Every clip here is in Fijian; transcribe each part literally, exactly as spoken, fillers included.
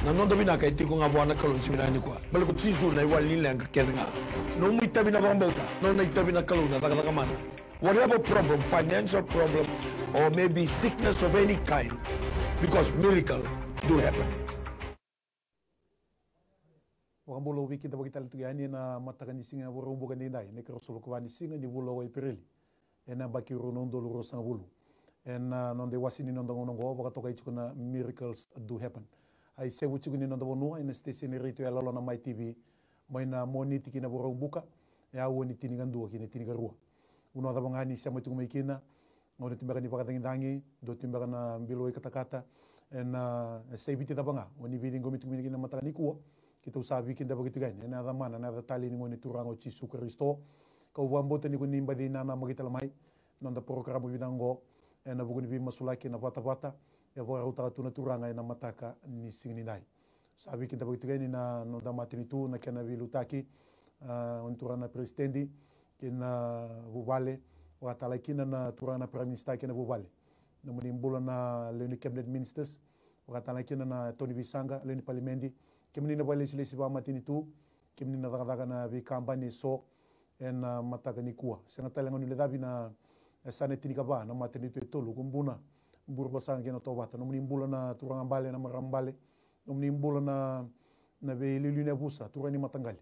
Na noda vinaka e tiko ga vua na Kalou ni siga vinaka nikua. Baleta ko Jisu na iwali ni leqa kece ga. Nomu itavi na vakabauta, nona itavi na Kalou na cakacaka mana. Whatever problem, financial problem, or maybe sickness of any kind, because miracle do happen. Vakabula, au veikidavaki tale tiko yani ena mataka ni siga Vakaraubuka edaidai, na ikaruasagavulu ka va ni siga ni vula o Epereli, ena yabaki rua na udolu ruasagavulu. Ena noda iwase ni noda gauna oqo, vakatokai tiko na Miracles Do Happen. A isevu tiko ni noda vanua ena siteseni retio yalololoma na Mai T V, mai na Moniti ki na Vakaraubuka, e aua ni tinikadua ki na tinikarua. Vanua cava ga ni sema tiko mai kina, gauna tu beka ni vakacagicagi, dua tu beka na bilo ikatakata, ena, e, sa i Viti cava ga o ni veiciqomi tiko mai kina na mataka nikua, keitou sa veikidavaki tiko yani ena yaca mana, na yaca talei ni Gone Turaga o Jisu Karisito. Kau vakabauta ni ko ni baci nanamaki tale mai na noda porokaramu vinaka oqo, ena vuku ni veimasulaki, na vatavata e vakarautaka tu na Turaga ena mataka ni siga nidai. Sa veikidavaki tiko yani na noda matanitu, na kena veiliutaki, a, o ni turaga na peresitedi kei na vuvale, vakatale kina na turaga na Prime Minister kei na vuvale. Nomuni bula na lewe ni cabinet ministers, vakatale kina na tau ni veisaqa, lewe ni palimedi, kemuni na vakailesilesi vakamatanitu, kemuni na cakacaka na veikabani eso, ena mataka nikua. Sega tale ga ni lecavi na, e, yasana e tinikava na matanitu e tolu, Kubuna, Burebasaga kei na Tovata. Nomuni bula na turaga bale, na marama bale, nomuni bula na, na veiliuliu ni yavusa, turaga ni mataqali.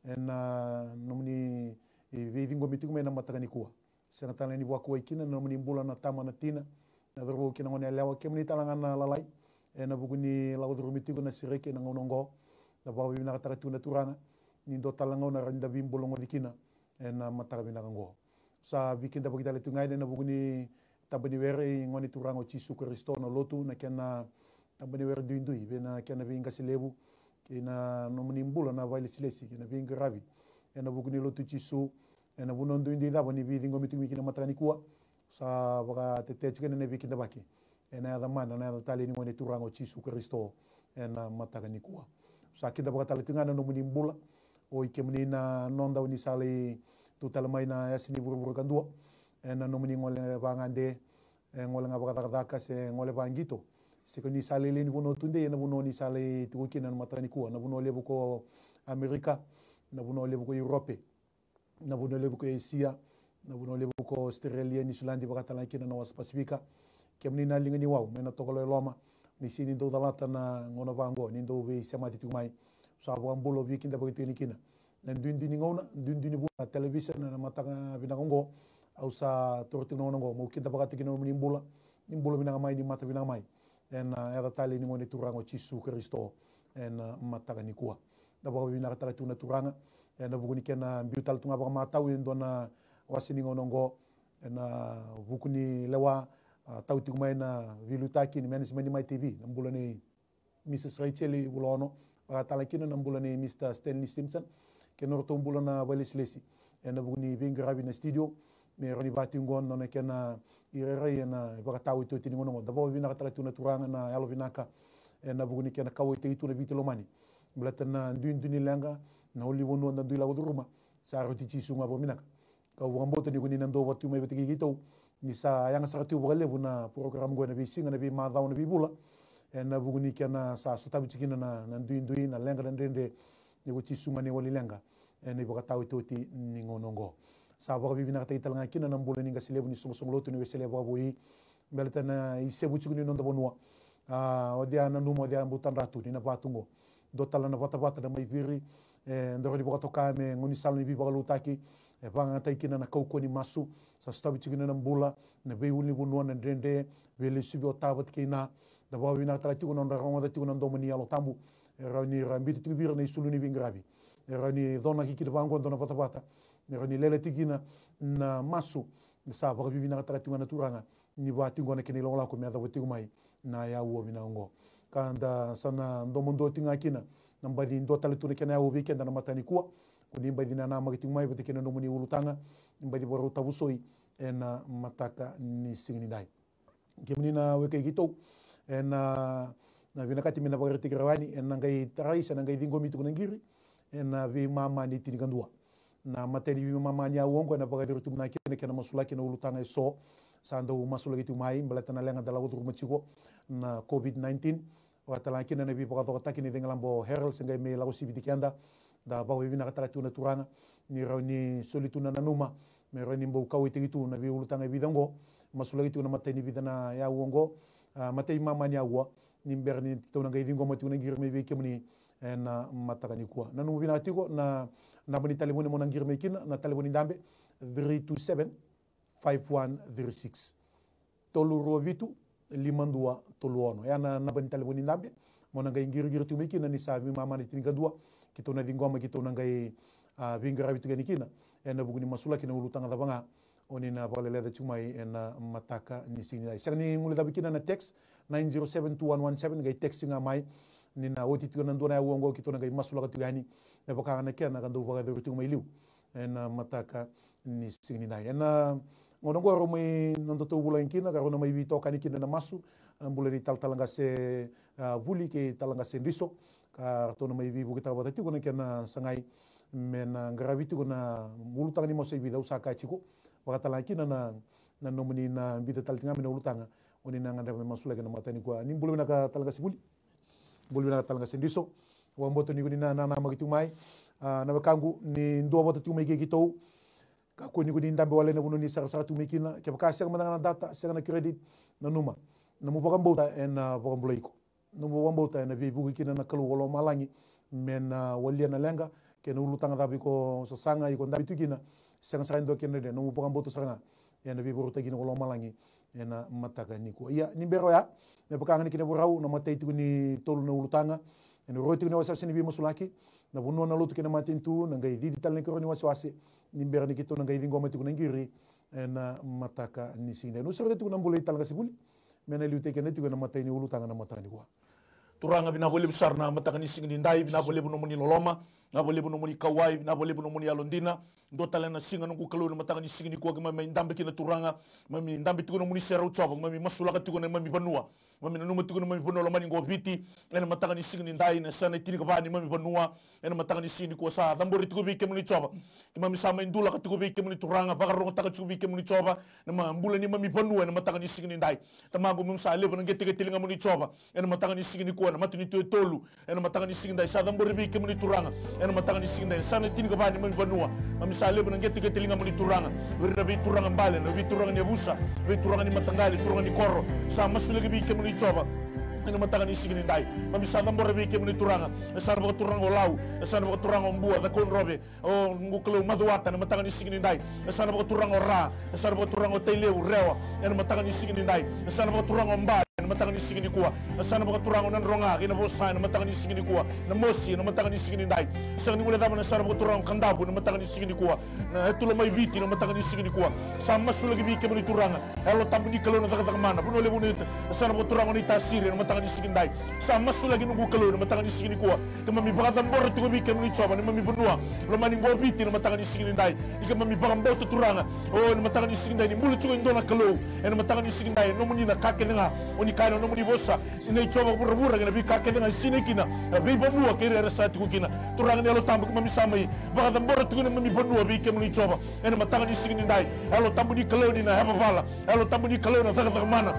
Ena, a, nomuni, e, veiciqomi tiko mai na mataka nikua. Sega tale ni vakuwai kina na nomuni bula na tama, na tina, na cauravou kei na goneyalewa, kemuni tale ga na lalai, ena vuku ni lako curumi tiko na sereki ena gauna oqo. Da vakavinavinakataka tiko na Turaga ni dua tale na gauna rawa ni da veibulagoci kina ena mataka vinaka oqo. Sa veikidavaki tale tiko ga yani ena vuku ni taba ni were i Gone Turaga o Jisu Karisito, na lotu, na kena taba ni were duidui vei na kena veiqase levu, kei na nomuni bula na vakailesilesi kei na veiqaravi ena vuku ni lotu i Jisu, ena vanua duidui cava ni veiciqomi tiko mai kina na mataka nikua. Sa vakatetea tiko yani na veikidavaki ena yaca mana, na yaca talei ni Gone Turaga o Jisu Karisito ena mataka nikua. Sa kidavaka tale tiko ga na nomuni bula, o i kemuni na noda o ni sa lai tu tale mai na yasa ni vuravura kadua, ena nomuni gole vagade, e, gole ga vakacakacaka se gole vaqito, se ko ni sa lai lewe ni vanua tudei ena vanua ni sa lai tiko kina na mataka nikua, na vanua levu ko Amerika, na vanua levu ko Europe, na vanua levu ko Esia, na vanua levu ko Australia, Niusiladi, vakatale ga kina na wasa Pasifika. Kemuni na liga ni wau mai na Tokoloa e loma, ni sega ni dau calata na gauna vaqo ni dau veisemati tiko mai. Sa vakabula, veikidavaki tiko yani kina na duidui ni gauna, duidui ni vuna, na television, na mataka vinaka oqo. Au sa taura tiko na gauna oqo meu kidavaka tiko na nomuni bula, ni bula vinaka mai, ni mata vinaka mai, ena, a, yaca talei ni Gone Turaga o Jisu Karisito ena mataka nikua. Da vakavinavinakataka tiko na Turaga ena vuku ni kena biu tale tu ga vakamatau e dua na wase ni gauna oqo, ena vuku ni lewa, a, tau tiko mai na veiliutaki ni management ni Mai T V, na bula nei Mrs Rachel Vulaono, vakatale kina na bula nei Mr Stanley Simpson kei na nodratou bula na vakailesilesi, ena vuku ni veiqaravi na studio, me rawa ni vaka tiko oqo na nona kena irairai ena ivakataotioti ni gauna oqo. Da vakavinavinakataka tiko na Turaga na yalovinaka ena vuku ni kena kauwaitaki tu na Viti lomani, baleta na duidui ni leqa, na ulunivanua da dui lako curuma, sa rauti Jisu ga vakavinaka. Kau vakabauta ni ko ni na dau vaka tiko mai vata kei keitou, ni sa yaga sara tiko vakalevu na program oqo ena veisiga, na veimacawa, na veivula, ena vuku ni kena sa sotavi tiko kina na, na duidui, na leqa, na dredre, ni ko Jisu ga na iwali leqa ena ivakataotioti ni gauna oqo. Sa vakavinavinakataki tale ga kina na bula ni qase levu ni soqosoqo lotu ni Wesele vakavoui, baleta na isevu tiko ni noda vanua. A, o cei a nanuma, o cei a bau tadra tu ni na vaka tu oqo. Dua tale na vatavata na Mai Viri, e, dau rawa ni vakatoka me gaunisala ni veivakalotutaki, e vakayagataki kina na kaukauwa ni masu. Sa sotavi tiko kina na bula, na veiulunivanua, na dredre, veilesuvi ota vata kei na. Da vakavinavinaka tale tiko na nodra rogoca tiko na domo ni Yalo Tabu. E rawa ni ra biuta tiko vei ira na isulu ni veiqaravi. E rawa ni conaki kina vaqo e dua na vatavata, me rawa ni lele tiko kina na masu. Sa vakavinavinakataka tiko ga na Turaga ni vaka tiko oqo na kena ilakolako me yacova tiko mai na aua vinaka oqo. Ka da sa na domodua tiko ga kina, na baci dua tale tu na kena aua vei keda na mataka nikua. Ko ni baci nanamaki tiko mai vata kei na nomuni ulutaga, ni baci vakarau tavusoi ena mataka ni siga nidai. Kemuni na wekai keitou, ena, na vinakati me na vakaraitaki rawa yani, ena qai tarai se na qai ciqomi tiko na qiri ena veimama ni tinikadua. Na imatai ni veimama ni aua oqo ena vakayacori tu vinaka kina na kena masulaki na ulutaga eso sa dau masulaki tiko mai baleta na leqa da lako curuma tiko, na COVID nineteen. Vakatalega kina na veivakacokotaki ni cagilaba o Harold se qai mai lako siviti keda. Da vakavinavinakataka tiko na Turaga ni rawa ni soli tu na nanuma me rawa ni bau kauwaitaki tu na veiulutaga e vica oqo. Masulaki tiko na matai ni vica na aua oqo, a, matai mamani aua, ni bera ni tou na qai ciqoma tiko na qiri mai vei kemuni ena mataka nikua. Nanuma vinaka tiko na naba ni talevoni mo na qiri mai kina, na talevoni dabe, three two seven, five one three six. Tolu rua vitu, lima dua tolu ono. Oya na naba ni talevoni dabe mo na qai qiriqiri tu mai kina ni sa veimama na tinikadua. Keitou na ciqoma, keitou na qai, a, veiqaravi tu yani kina ena vuku ni masulaki na ulutaga cava ga o ni na vakaleleca tiko mai ena mataka ni siga nidai. Sega ni guilecavi kina na text, nine zero seven two one one seven, qai text ga mai. Ni na oti tiko na dua na aua oqo keitou na qai masulaka tiko yani me vaka ga na kena ka dau vakayacori tiko mai liu ena mataka ni siga nidai. Ena gauna oqo rau mai nodatou vulagi kina ka rau na mai veitokani kina na masu, a, bula ni talatala qase, a, Vuli kei tala qase Driso, ka ratou na mai veivuketaka vata tiko na kena sagai me na qaravi tiko na ulutaga ni masu e vica au sa kaya tiko. Vakatalega kina na, na nomuni na biuta tale tiko ga mai na ulutaga o ni na gadreva me masulaki ena mataka nikua. Ni bula vinaka tala qase Vuli. Bula vinaka tala qase Driso. Vakabauta ni ko ni na, na, nanamaki tu mai. A, na wekaqu ni dua vata tu mai kei keitou. Kakua ni ko ni dabe wale ena vanua ni sarasara tu mai kina. Kevaka sega mada ga na data, sega na credit, nanuma, nomu vakabauta ena vakabulai iko. Nomu vakabauta ena veivuke kina na Kalou o lomalagi me na walia na leqa kei na ulutaga cava iko sasaga, iko dabe tu kina. Sega sara e dua kina, nomu vakabauta sara ga ena veivakarautaki kina ko lomalagi ena mataka nikua. Ia, ni bera oya, me vaka ga ni kena vakarau, na matai tiko ni tolu na ulutaga ena rua tiko ni wasewase ni veimasulaki, na vanua, na lotu kei na matanitu, na qai cici tale na ikarua ni wasewase ni bera ni keitou na qai ciqoma tiko na qiri ena mataka ni siga nidai. Au sureta tiko na bula i tala qase Vuli me na liutaki keda tiko ena matai ni ulutaga na mataka nikua. Turaga, vinaka vakalevu sara na mataka ni siga nidai, vinaka vakalevu nomuni loloma, vinaka vakalevu nomuni kauwai, vinaka vakalevu nomuni yalodina. Dua tale na siga noqu Kalou na mataka ni siga nikua keimami mai dabe kina Turaga, keimami dabe tiko nomuni serau Jiova, keimami masulaka tiko na neimami vanua. Keimami nanuma tiko na neimami vanua lomani qo Viti, ena mataka ni siga nidai, na yasana e tinikava ni neimami vanua, ena mataka ni siga nikua sa cabori tiko vei kemuni Jiova. Keimami sa mai dulaka tiko vei kemuni Turaga, vakarogotaka tiko vei kemuni Jiova na neimami bula ni neimami vanua ena mataka ni siga nidai. Tamaqu, keimami sa levu na qeteqete ligamuni Jiova ena mataka ni siga nikua, na matanitu e tolu ena mataka ni siga nidai sa cabori vei kemuni Turaga. Ena mataka ni siga nidai, na yasana e tinikava ni neimami vanua, keimami sa levu na qeteqete ligamuni Turaga. O ira na veituraga bale, na veituraga ni yavusa, veituraga ni mataqali, turaga ni koro, sa masulaki vei kemuni Jiova. Ena mataka ni siga nidai, keimami sa cabora vei kemuni Turaga na yasana vakaturaga o Lau, na yasana vakaturaga o Bua, Cakaudrove, o noqu Kalou, Macuata, ena mataka ni siga nidai. Na yasana vakaturaga o Ra, na yasana vakaturaga o Tailevu, Rewa, ena mataka ni siga nidai. Na yasana vakaturaga o Ba, ena mataka ni siga nikua. Na yasana vakaturaga o Nadroga kei Navosa, ena mataka ni siga nikua. Namosi, ena mataka ni siga nidai. Sega ni guilecava na yasana vakaturaga o Kadavu, ena mataka ni siga nikua. Na yatu Lomaiviti, ena mataka ni siga nikua. Sa masulaki vei kemuni Turaga na Yalo Tabu ni Kalou, na cakacaka mana. Vanua levu ni yasana vakaturaga o Naitasiri, ena mataka ni siga nidai. Sa masulaki, noqu Kalou, ena mataka ni siga nikua. Keimami vakacabora tiko vei kemuni Jiova na neimami vanua lomani qo Viti ena mataka ni siga nidai. Ni keimami vakabauta Turaga, o, ena mataka ni siga nidai, ni bula tiko e dua na Kalou ena mataka ni siga nidai. Nomuni na ka kece ga o ni kaya na nomuni vosa, ni na i Jiova vuravura kei na veika kece ga e sinai kina na veivanua kei ira era sa tiko kina. Turaga ni Yalo Tabu, keimami sa mai vakacabora tiko na neimami vanua vei kemuni Jiova ena mataka ni siga nidai. Yalo Tabu ni Kalou, ni na yavavala. Yalo Tabu ni Kalou, na cakacaka mana.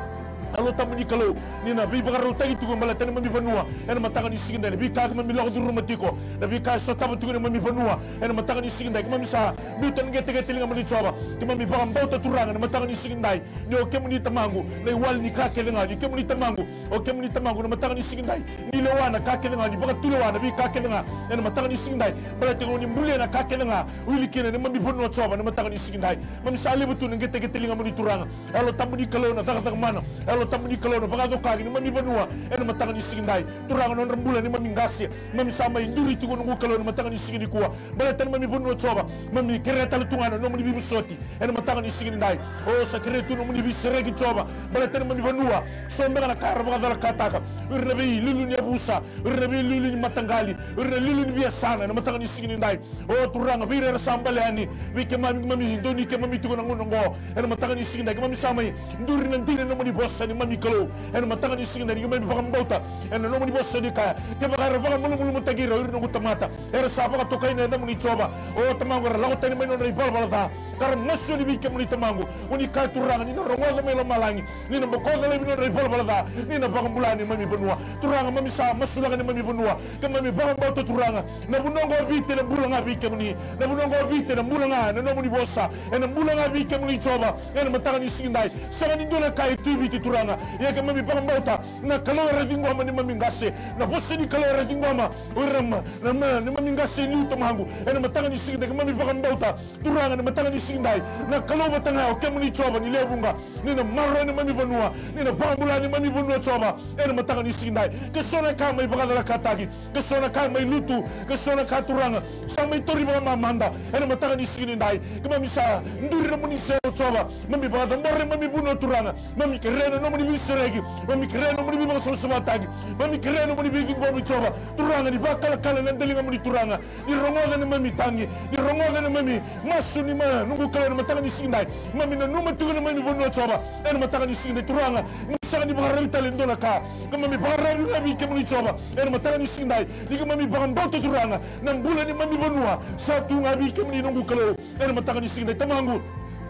Yalo Tabu ni Kalou, ni na veivakarautaki tiko baleta na neimami vanua ena mataka ni siga nidai. Na veika keimami lako curuma tiko, na veika e sotava tiko na neimami vanua ena mataka ni siga nidai, keimami sa biuta na qeteqete ligamuni Jiova. Keimami vakabauta Turaga na mataka ni siga nidai, ni o kemuni Tamaqu na iwali ni ka kece ga, ni kemuni Tamaqu, o kemuni Tamaqu na mataka ni siga nidai, ni lewa na ka kece ga, ni vakatulewa na veika kece ga ena mataka ni siga nidai. Baleta ni bulia na ka kece ga, wili kina na neimami vanua Jiova na mataka ni siga nidai. Keimami sa levu tu na qeteqete ligamuni Turaga. Yalo Tabu ni Kalou, na cakacaka mana. Yalo Tabu ni Kalou, na vakacokaki ni neimami vanua ena mataka ni siga nidai. Turaga, na nodra bula na neimami qase, keimami sa mai duri tiko, noqu Kalou, na mataka ni siga nikua. Baleta na neimami vanua Jiova, keimami kerea tale tu ga na nomuni veivosoti ena mataka ni siga nidai. O, sa kerei tu nomuni veisereki Jiova baleta na neimami vanua. So beka na ka era vakacalakataka, o ira na veiliuliu ni yavusa, o ira na veiliuliu ni mataqali, o ira na iliuliu ni veiyasana ena mataka ni siga nidai. O Turaga, vei ira era sa bale yani vei keimami, keimami donuya keimami tiko na gauna oqo ena mataka ni siga nidai. Keimami sa mai duri na dina ni nomuni vosa, neimami Kalou, ena mataka ni siga nidai, ni keimami vakabauta ena nomuni vosa ni kaya, kevaka era vakamalumalumutaki ira o ira noqu tamata era sa vakatokai ena yacamuni Jiova, o Tamaqu, era lako tani mai na nodra ivalavala ca. Ka ra masu yani vei kemuni Tamaqu. Oni kaya Turaga ni na rogoca mai lomalagi, ni na bokoca laivi nodra ivalavala ca, ni na vakabula neimami vanua. Turaga, mami sa masulaka neimami vanua, ka mami vakabauta Turaga, na vanua oqo o Viti ena bula ga vei kemuni. Na vanua oqo o Viti ena bula ga ena nomuni vosa, ena bula ga vei kemuni Jiova. Ena mataka ni siga edai, sega ni dua na ka e tu e Viti Turaga. Ia keimami vakabauta na Kalou era ciqoma neimami qase, na vosa ni Kalou era ciqoma o ira ma, na, ma, neimami qase e liu Tamaqu. Ena mataka ni siga edai keimami vakabauta Turaga, na mataka ni siga edai, na Kalou vata ga o kemuni Jiova ni lewe vuqa, ni na maroroya neimami vanua, ni na vakabula neimami vanua Jiova. Ena mataka ni siga edai, ke so na ka mai vakacalakataki, ke so na ka mai lutu, ke so na ka Turaga sa mai tauri vakamamada. Ena mataka ni siga edai, keimami sa duri nomuni sere Jiova, mami vakacabora neimami vanua Turaga, mami kerea na nomuni veisereki, mami kerea na nomuni veivakasavasavataki, mami kerea na nomuni veiciqomi Jiova. Turaga, ni vakalakala na daligamuni Turaga, ni rogoca neimami tagi, ni rogoca neimami masu neimami, noqu Kalou, ena mataka ni siga edai. Mami nanuma tiko neimami vanua Jiova, ena mataka ni siga edai Turaga. Mami sega ni vakararavi tale e dua na ka, keimami vakararavi ga vei kemuni Jiova. Ena mataka ni siga edai, ni keimami vakabauta Turaga, na bula neimami vanua sa tu ga vei kemuni noqu Kalou. Ena mataka ni siga edai Tamaqu,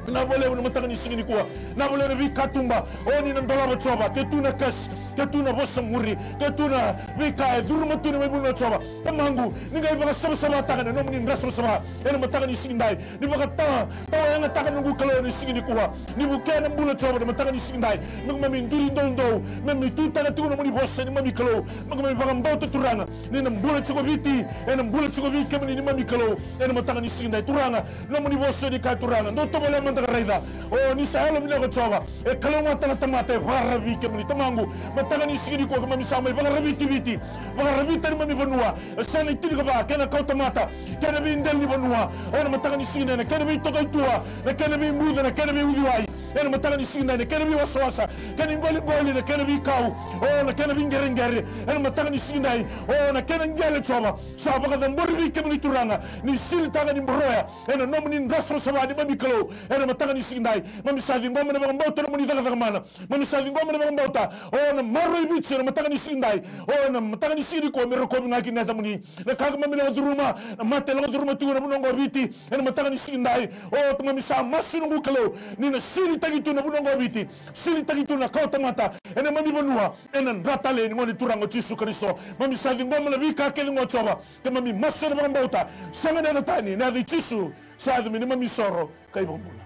vinaka vakalevu na mataka ni siga nikua. Vinaka vakalevu na veikatuba o ni na dolava Jiova. Ke tu na kasi, ke tu na vosa muri, ke tu na veika e curuma tu neimami vanua Jiova, Tamaqu, ni qai vakasavasavataka na nomuni dra savasava. Ena mataka ni siga edai, ni vakatawayagataka noqu Kalou ena siga nikua. Ni vukea na bula Jiova ena mataka ni siga edai. Me keimami duri doudou, me keimami tutaka tiko nomuni vosa neimami Kalou. Me keimami vakabauta Turaga ni na bula tiko Viti, ena bula tiko vei kemuni neimami Kalou. Ena mataka ni siga edai Turaga, nomuni vosa ni kaya Turaga, dou tovolea mada ka raica. O ni sa yalovinaka Jiova, e kalougata na tamata e vakararavi vei kemuni Tamaqu. Mataka ni siga nikua keimami sa mai vakararaviti Viti, vakararavita neimami vanua. E sa na itinikava kei na kauta mata, kei na veidela ni vanua. Ena mataka ni siga edai na kena veitokai tua, na kena veibuca, na kena veiuciwai. Ena mataka ni siga edai na kena veiwasawasa, kena iqoliqoli, na kena veikau, o na kena veiqereqere. Ena mataka ni siga edai, o na kena qele Jiova, sa vakacabori vei kemuni Turaga, ni silitaka ni boroya ena nomuni dra savasava neimami Kalou. Ena mataka ni siga edai, mami sa ciqoma na vakabauta nomuni cakacaka mana. Mami sa ciqoma na vakabauta, o na maroroi Viti ena mataka ni siga edai. O na mataka ni siga nikua me rokovi ga ki na yacamuni. Na ka keimami lako curuma, na mate lako curuma tiko na vanua oqo o Viti ena mataka ni siga edai. O keimami sa masu noqu Kalou, ni na silitaki tu na vanua oqo o Viti, silitaki tu na kauta mata ena neimami vanua, ena dra talei ni Gone Turaga o Jisu Karisito. Mami sa ciqoma na veika kece oqo Jiova, keimami masu ena vakabauta, sega ni yaca tani, na yaca i Jisu sa yaca me neimami isoro ka ivakabula.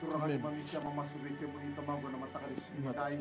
Turaga, keimami sa mamasu vei kemuni Tamaqu ena mataka ni siga edai.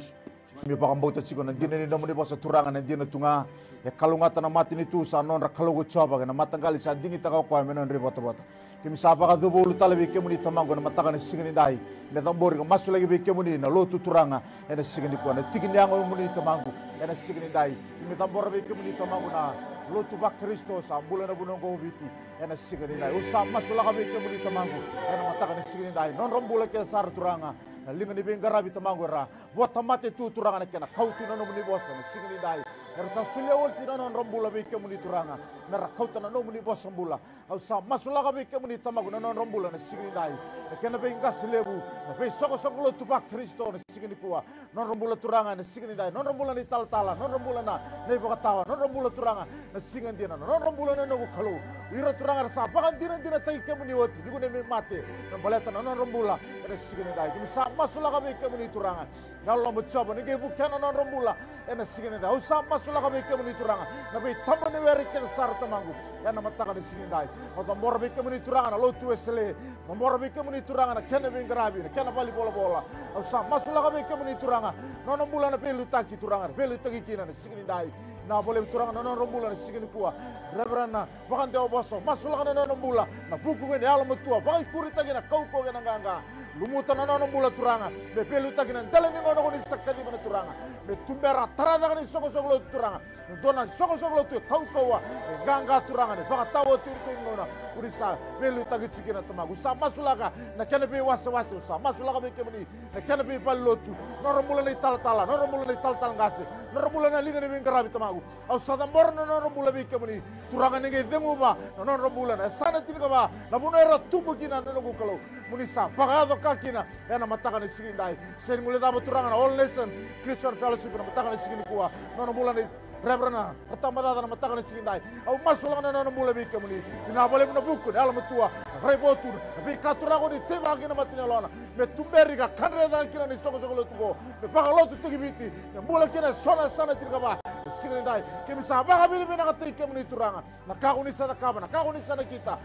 Keimami vakabauta tiko na dina ni nomuni vosa Turaga, na dina tu ga. E kalougata na matanitu, sa nodra Kalou ko Jiova, kei na mataqali sa digitaka o koya me nodra ivotavota. Keimami sa vakacuva ulu tale vei kemuni Tamaqu ena mataka ni siga ni dai, me cabori ka masulaki vei kemuni na lotu Turaga ena siga nikua, na tiki ni yago muni Tamaqu ena siga ni dai. Keimami cabora vei kemuni Tamaqu na lotu vaKarisito sa bula ena vanua oqo o Viti ena siga ni dai. Au sa masulaka vei kemuni Tamaqu ena mataka ni siga ni dai, nodra bula kece sara Turaga, na liga ni veiqaravi Tamaqu era vota mate tu Turaga, na kena kau tu na nomuni vosa na siga ni dai. Era sa solia oti na nodra bula vei kemuni Turaga, me ra kauta na nomuni vosa bula. Au sa masulaka vei kemuni Tamaqu na nodra bula na siga ni dai, na kena veiqase levu, na veisoqosoqo lotu vaKarisito na siga nikua. Nodra bula Turaga na siga ni dai, nodra bula na italatala, nodra bula na, na ivakatawa, nodra bula Turaga na siga dina, nodra bula na noqu Kalou. O ira Turaga era sa vakadinadinataki kemuni oti ni kune mai mate me baleta na nodra bula ena siga ni dai. Keimami sa masulaka vei kemuni Turaga, na loloma Jiova ni qai vukea na nodra bula ena siga ni dai. Au sa masulaka vei kemuni Turaga na veitabana ni were kece sara Tamaqu ena mataka ni siga ni dai. Au cabora vei kemuni Turaga na lotu Wesele, cabora vei kemuni Turaga na kena veiqaravi, na kena valenivolavola. Au sa masulaka vei kemuni Turaga na nodra bula na veiliutaki Turaga, na veiliutaki kina na siga ni dai. Vinaka vakalevu Turaga na nodra bula na siga nikua. Reverend na Vakadewa Vosa, masulaka na nona bula, na vuku kei na yalomatua, vakaikuritaki na kaukauwa kei na qaqa. Lumuta na nona bula Turaga, me veiliutaki na dela ni gauna ko ni sa kaciva na Turaga. Me tubera, tara cake na isoqosoqo lotu Turaga. Me dua na isoqosoqo lotu e kaukauwa, e qaqa Turaga, ni vakatawa oti ena gauna ko ni sa veiliutaki tiko kina Tamaqu. Sa masulaka na kena veiwasewase, sa masulaka vei kemuni na kena veivalelotu, nodra bula na italatala, nodra bula na italatala qase, nodra bula na liga ni veiqaravi Tamaqu. Au sa cabora na nodra bula vei kemuni Turaga, ni qai ceguva na nodra bula na yasana tinikava, na vanua era tubu kina na noqu Kalou. Mo ni sa vakayaco ka kina ena mataka ni siga ni dai. Sega ni guilecava Turaga na All Nation Christian Fellowship ena mataka ni siga nikua, nona bula na Reverend Ratabacaca na mataka ni siga ni dai. Au masulaka na nona bula vei kemuni. Vinaka vakalevu na vuku, na yalomatua, na raivotu, na veika turaga o ni teivaki na mata ni yalona, me tuberi ka kadre cake kina na isoqosoqo lotu oqo, me vakalotu tiko i Viti, me bula kina e so na yasana tinikava. Na siga nidai keimami sa vakavinavinakataki kemuni turaga, na ka ko ni sa cakava, na ka ko ni sa nakita,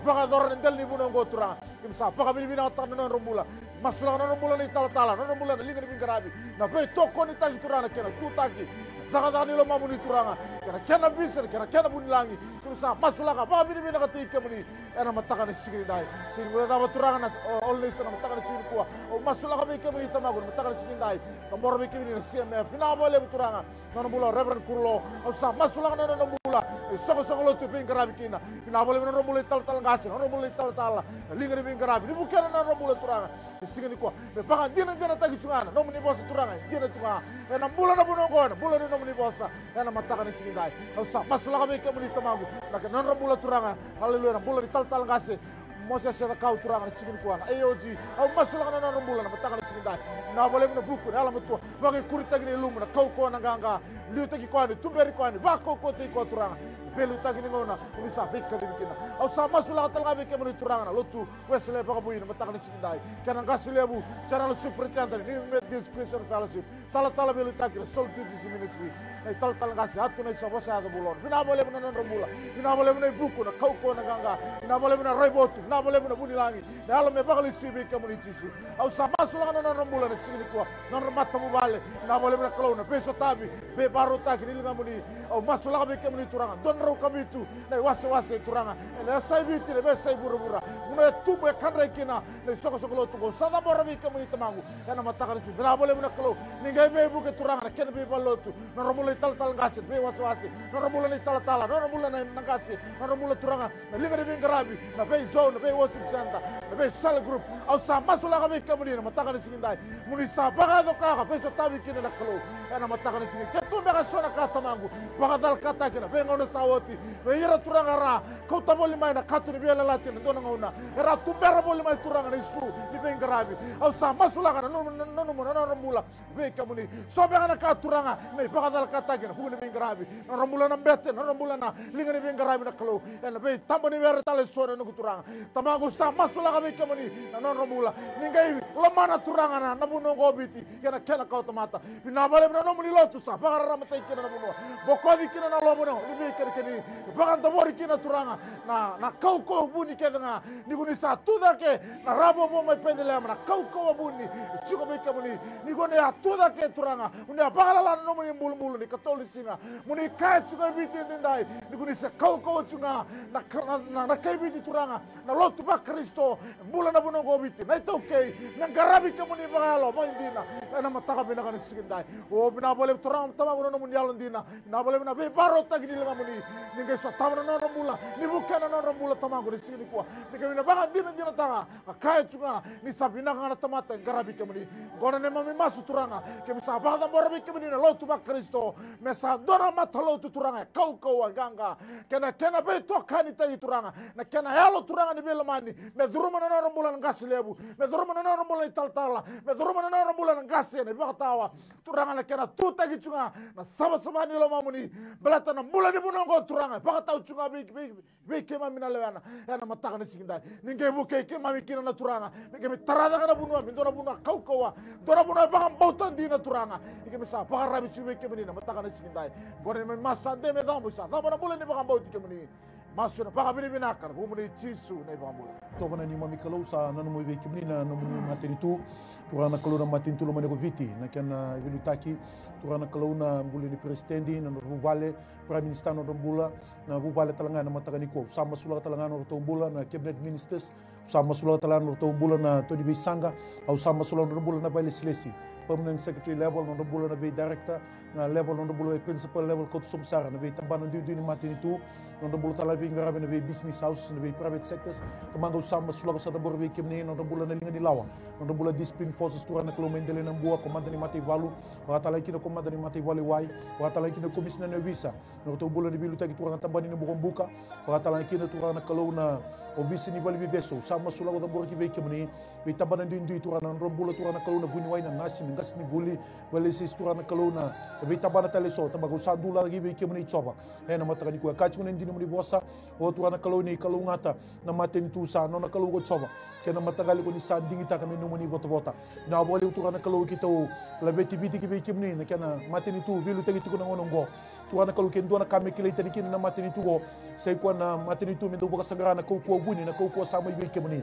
vakayacora na dela ni vunau oqo turaga. Keimami sa vakavinavinakataka na nodra bula. Masulaka na nodra bula na italatala, na nodra bula na liga ni veiqaravi, na veitokonitaki turaga, na kena tutaki na cakacaka ni lomamuni turaga, kei na kena vision, kei na kena vunilagi. Keimami sa masulaka, vakavinavinakataki kemuni ena mataka ni siga nidai. Sega ni guilecava turaga na, o, All Nation na mataka ni siga nikua. Au masulaka vei kemuni Tamaqu na mataka ni siga nidai. Cabora vei kemuni na C M F. Vinaka vakalevu turaga. Nona bula o Reverend Kurulo, au sa masulaka na nona bula na isoqosoqo lotu e veiqaravi kina. Vinaka vakalevu na nodra bula italatala qase, na nodra bula italatala na liga ni veiqaravi, ni vukea na nodra bula turaga. Na siga nikua me vakadinadinataki tu ga na nomuni vosa turaga, e dina tu ga. Ena bula na vanua oqo, ena bula na nomuni vosa ena mataka ni siga nidai. Au sa masulaka vei kemuni Tamaqu na kena nodra bula turaga. Haleluya, na bula ni talatala qase Mosese Cakau turaga na siga nikua, na A O G. Au masulaka na nodra bula na mataka ni siga nidai. Vinaka vakalevu na vuku, na yalomatua, vakaikuritaki na ilumu, na kaukauwa, na qaqa. Liutaki koya yani, tuberi koya yani, vakaukauwataki koya turaga. Veiliutaki ni gauna o ni sa veikacivi kina. Au sa masulaka tale ga vei kemuni turaga na lotu Wesele Vakavui na mataka ni siga nidai, kei na qase levu, General Superintendent, New Methodist Christian Fellowship, talatala veiliutaki na Soul Duties Ministry, na italatala qase Atu Naisa Vosayaco Vulona. Vinaka vakalevu na nodra bula. Vinaka vakalevu na ivuku, na kaukauwa, na qaqa. Vinaka vakalevu na raivotu. Vinaka vakalevu na vunilagi, na yalo me vakalesui vei kemuni Jisu. Au sa masulaka na nodra bula na siga nikua, na nodra matavuvale. Vinaka vakalevu na Kalou na veisotavi, veivakarautaki ni ligamuni. Au masulaka vei kemuni turaga, dua na drau ka vitu na iwasewase turaga ena yasai Viti, na veiyasai vuravura, vanua e tubu e kadrai kina na isoqosoqo lotu oqo. Sa cabora vei kemuni Tamaqu ena mataka ni siga. Vinaka vakalevu na Kalou, ni qai veivuke turaga na kena veivalelotu, na nodra bula na italatala qase, na veiwasewase, na nodra bula na italatala, na nodra bula na, na qase, na nodra bula turaga na liga ni veiqaravi, na veizone, na veiworship center, na veicell group. Au sa masulaka vei kemuni na mataka ni siga nidai, mo ni sa vakayaco ka ka veisotavi kina na Kalou ena mataka ni siga. Ke tu beka e so na ka Tamaqu, vakacalakataki na veigauna sa oti vei ira turaga era kauta voli mai na kato ni veiyalayalati ena dua na gauna, era tubera voli mai turaga na isu ni veiqaravi. Au sa masulaka na nomu, na nomu, na nodra bula vei kemuni. So beka na ka turaga me ivakacalakataki ena vuku ni veiqaravi, na nodra bula na bete, na nodra bula na liga ni veiqaravi na Kalou, ena veitaba ni were tale e so na noqu turaga. Tamaqu sa masulaka vei kemuni na nodra bula, ni qai lomana turaga na, na vanua oqo o Viti kei na kena kawatamata. Vinaka vakalevu na nomuni lotu sa vakararamataki kina na vanua, bokoci kina na lovo ni veikenikeni, vakadavori kina turaga na, na kaukauwa vuni kece ga. Ni ko ni sa tu cake na ravovo mai Peceliema, na kaukauwa vuni e tiko vei kemuni. Ni ko ni a tu cake turaga, o ni a vakalala na nomuni bulubulu ni katolu ni siga, mo ni kaya tiko e Viti edaidai, ni ko ni se kaukauwa tiko ga na, na, na, na kai Viti turaga, na lotu vaKarisito e bula na vanua oqo o Viti, na iTaukei, me qaravi kemuni vakayalo vakaidina ena mataka vinaka ni siga edai. O, vinaka vakalevu turaga Tamaqu na nomuni yalodina. Vinaka vakalevu na veivakarautaki ni ligamuni, ni qai sotava na nodra bula, ni vukea na nodra bula Tamaqu na siga nikua. Ni qai na vakadinadinataka ka kaya tu ga ni sa vinaka ga na tamata e qaravi kemuni. Oqo na neimami masu turaga, keimami sa vakacabora vei kemuni na lotu vaKarisito me sa dua na matalotu turaga e kaukauwa, qaqa, kei na kena veitokanitaki turaga, na kena yalo turaga ni veilomani, me curuma na nodra bula na qase levu, me curuma na nodra bula na italatala, me curuma na nodra bula na qase na ivakatawa. Turaga na kena tutaki tu ga na savasava ni lomamuni, baleta na bula ni vanua oqo turaga e vakatau tu ga vei, vei, vei keimami na lewena ena mataka ni siga edai. Ni qai vukei keimami kina na turaga, me keimami tara cake na vanua me dua na vanua kaukauwa, dua na vanua e vakabauta dina turaga. Ni keimami sa vakararavi tu vei kemuni na mataka ni siga edai. Oqo na neimami masu sa dei me cabo, sa cabo na bula ni vakabauti kemuni. Masu ena vakavinavinaka ena vukumuni Jisu na iVakabula. Tovo na neimami Kalou, sa nanumi vei kemuni na nomuni matanitu. Turaga na Kalou na matanitu lomani ko Viti, na kena veiliutaki. Turaga na Kalou na bula ni peresitedi, na nodra vuvale, Prime Minister na nodra bula, na vuvale tale ga ena mataka nikua. Au sa masulaka tale ga na nodratou bula na cabinet ministers. Au sa masulaka tale ga na nodratou bula na to ni veisaqa. Au sa masulaka na nodra bula na vailesilesi, permanent secretary level, na nodra bula na vei director, na level, na nodra bula vei principal level, kauta sobu sara na veitabana duidui ni matanitu, na nodra bula tale veiqaravi na vei business house, na vei private sectors. Tamaqu, au sa masulaka, au sa cabora vei kemuni na nodra bula na liga ni lawa, na nodra bula discipline forces, Turaga na Kalou mai Delainabua, komada ni mataivalu, vakatale kina komada ni mataivalu i wai, vakatale kina komisina ni ovisa, na nodratou bula ni veiliutaki, Turaga, tabana ni bukabuka, vakatale kina, Turaga na Kalou, na ovisa ni valeniveivesu. Au sa masulaka, au cabora ki vei kemuni. Veitabana duidui Turaga na nodra bula Turaga na Kalou, na vuniwai, na nasi, na qasenivuli, valenisesi Turaga na Kalou, na veitabana tale eso. Tamaqu au sa dulaka ki vei kemuni Jiova. Ena mataka nikua e kaya tiko na dina nomuni vosa, o Turaga na Kalou ni kalougata na matanitu sa nona Kalou ko Jiova. Kei na mataqali ko ni sa digitaka me nomuni votavota. Na vakalevu Turaga na Kalou keitou laveti Viti ki vei kemuni na kena matanitu veiliutaki tiko na gauna oqo. Turaga na Kalou ke dua na ka me kilai tani kina na matanitu oqo, sa i koya na matanitu me dau vakasaqara na kaukauwa vuni, na kaukauwa sa mai vei kemuni.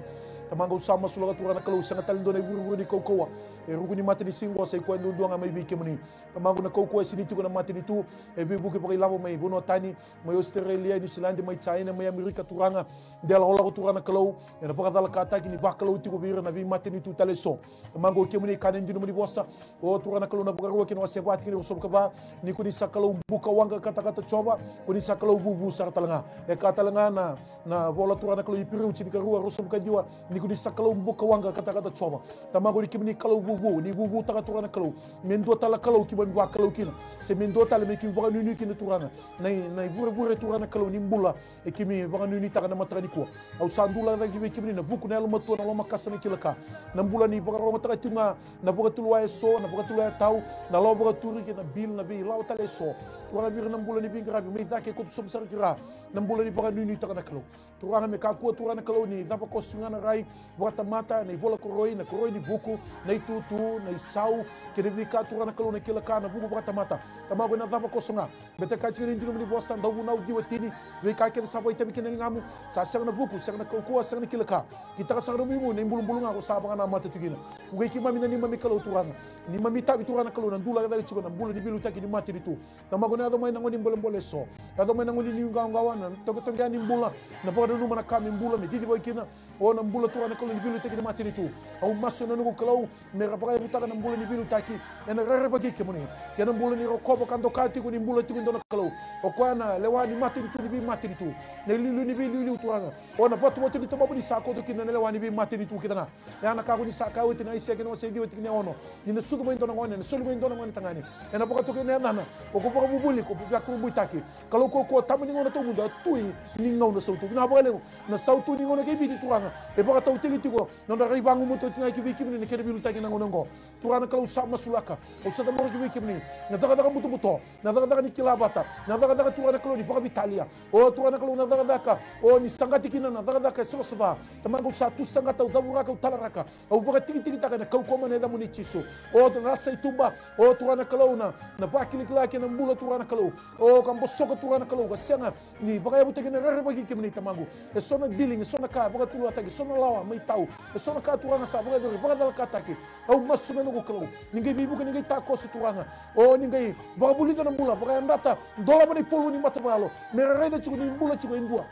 Tamaqu au sa masulaka Turaga na Kalou, sega tale dua na ivurevure ni kaukauwa e ruku ni matanisiga oqo, sa i koya duadua ga mai vei kemuni. Tamaqu na kaukauwa e sinai tiko na matanitu, e veivuke vakailavo mai vanua tani, mai Australia, Niusiladi, mai China, mai Amerika Turaga. De lakolako Turaga na Kalou, ena vakacalakataki ni vakalou tiko vei ira na veimatanitu tale eso. Tamaqu o kemuni e kaya na dina nomuni vosa, o Turaga na Kalou na Vakarua kei na wase va tikina ruasagavulu ka va, ni ko ni sa Kalou bukawaqa katakata Jiova, ko ni sa Kalou vuvu sara tale ga. E kaya tale ga na, na vola Turaga na Kalou Iperiu tinikarua ruasagavulu ka ciwa, ni ko ni sa Kalou bukawaqa katakata Jiova. Tamaqu ni kemuni Kalou vuvu, ni vuvutaka Turaga na Kalou me dua tale na Kalou keimami vakalou kina, se me dua tale me keimami vakanuinui kina Turaga. Na i, na ivurevure Turaga na Kalou ni bula e keimami vakanuinuitaka na mataka nikua. Au sa dulaka cake ki vei kemuni na vuku, na yalomatua, na lomakasa, na kila ka. Na bula ni vakarogomataka tiko ga na vakatulewa eso, na vakatulewa tau, na lawa vakaturi kei na bill, na veilawa tale eso. Turaga vei ira na bula ni veiqaravi mai cake koto sobu sara ki ra. Na bula ni vakanuinuitaka na Kalou. Turaga me kakua Turaga na Kalou ni cava koso ga na rai vakatamata, na ivola koroi, na koroi ni vuku, na itutu, na isau, kei na veika Turaga na Kalou na kila ka na vuku vakatamata. Tamaqu ena cava koso ga. Beta ka tiko ni dina nomuni vosa, dau vunau ciwa tini, veika kece sa vakaitavi kina na ligamu, sa sega na vuku, sega na kaukauwa, sega na kila ka. Kitaka sara na igu, na ibulubulu ga ko sa vakanamata tu kina. Vukai keimami na neimami Kalou Turaga. Neimami tavi Turaga na Kalou, na dulaka cake tiko na bula ni veiliutaki ni matanitu. Tamaqu na yaco mai na gauna ni bolebole eso. Yaco mai na gauna ni nuiqawaqawa, na toqetoqea ni bula, na vakananuma na ka me bula, me cicivaki kina. O na bula Turaga na Kalou ni veiliutaki ni matanitu. Au masu na noqu Kalou, me ra vakayavutaka na bula ni veiliutaki ena rerevaki kemuni. Kei na bula ni rokova ka doka tiko ni bula tiko e dua na Kalou. O koya na lewa ni matanitu ni veimatanitu. Na iliuliu ni veiliuliu Turaga. O na vatuvatu ni tobabu ni sa koto kina na lewa ni veimatanitu kece ga. Ya na ka ko ni sa kaya oti na Aisea kei na wase ciwa tikina e ono. Ni na sucu mai dua na gone, na soli mai dua na gone tagane. Ena vakatokai na yacana. O ko vakavuvuli, ko vakurabuitaki. Kalou ko, ko tama ni gauna tawamudu, a tui ni gauna sautu. Vinaka vakalevu. Na sautu ni gauna kei Viti Turaga. E vakatautaki tiko. Na nodra rai vagumatua tiko ga ki vei kemuni na kena veiliutaki na gauna oqo. Turaga na Kalou sa masulaka. Au sa cabora ki vei kemuni. Na cakacaka butobuto. Na cakacaka ni kila vata. Na cakacaka Turaga na Kalou ni vakavitalia. O Turaga na Kalou na cakacaka. O ni saqati kina na cakacaka e savasava. Tamaqu au sa tu saqata, au cavuraka, au talaraka. Au vakatikitikitaka ena kaukauwa mai na yacamuni Jisu. O na sa i tuba. O Turaga na Kalou na, na vakilakila kei na bula Turaga na Kalou. O ka bosoka Turaga na Kalou. Ka sega ni vakayavutaki na rerevaki kemuni Tamaqu. E so na dealing, e so na ka, vakatulewataki, e so na lawa, mai tau. E so na ka Turaga sa vakayacori, vakacalakataki. Au masu na noqu Kalou. Ni qai veivuke, ni qai takoso Turaga. O ni qai vakavulica na bula, vakayadrata, dolava na ipolu ni matavalo. Me ra raica tiko ni bula tiko e dua.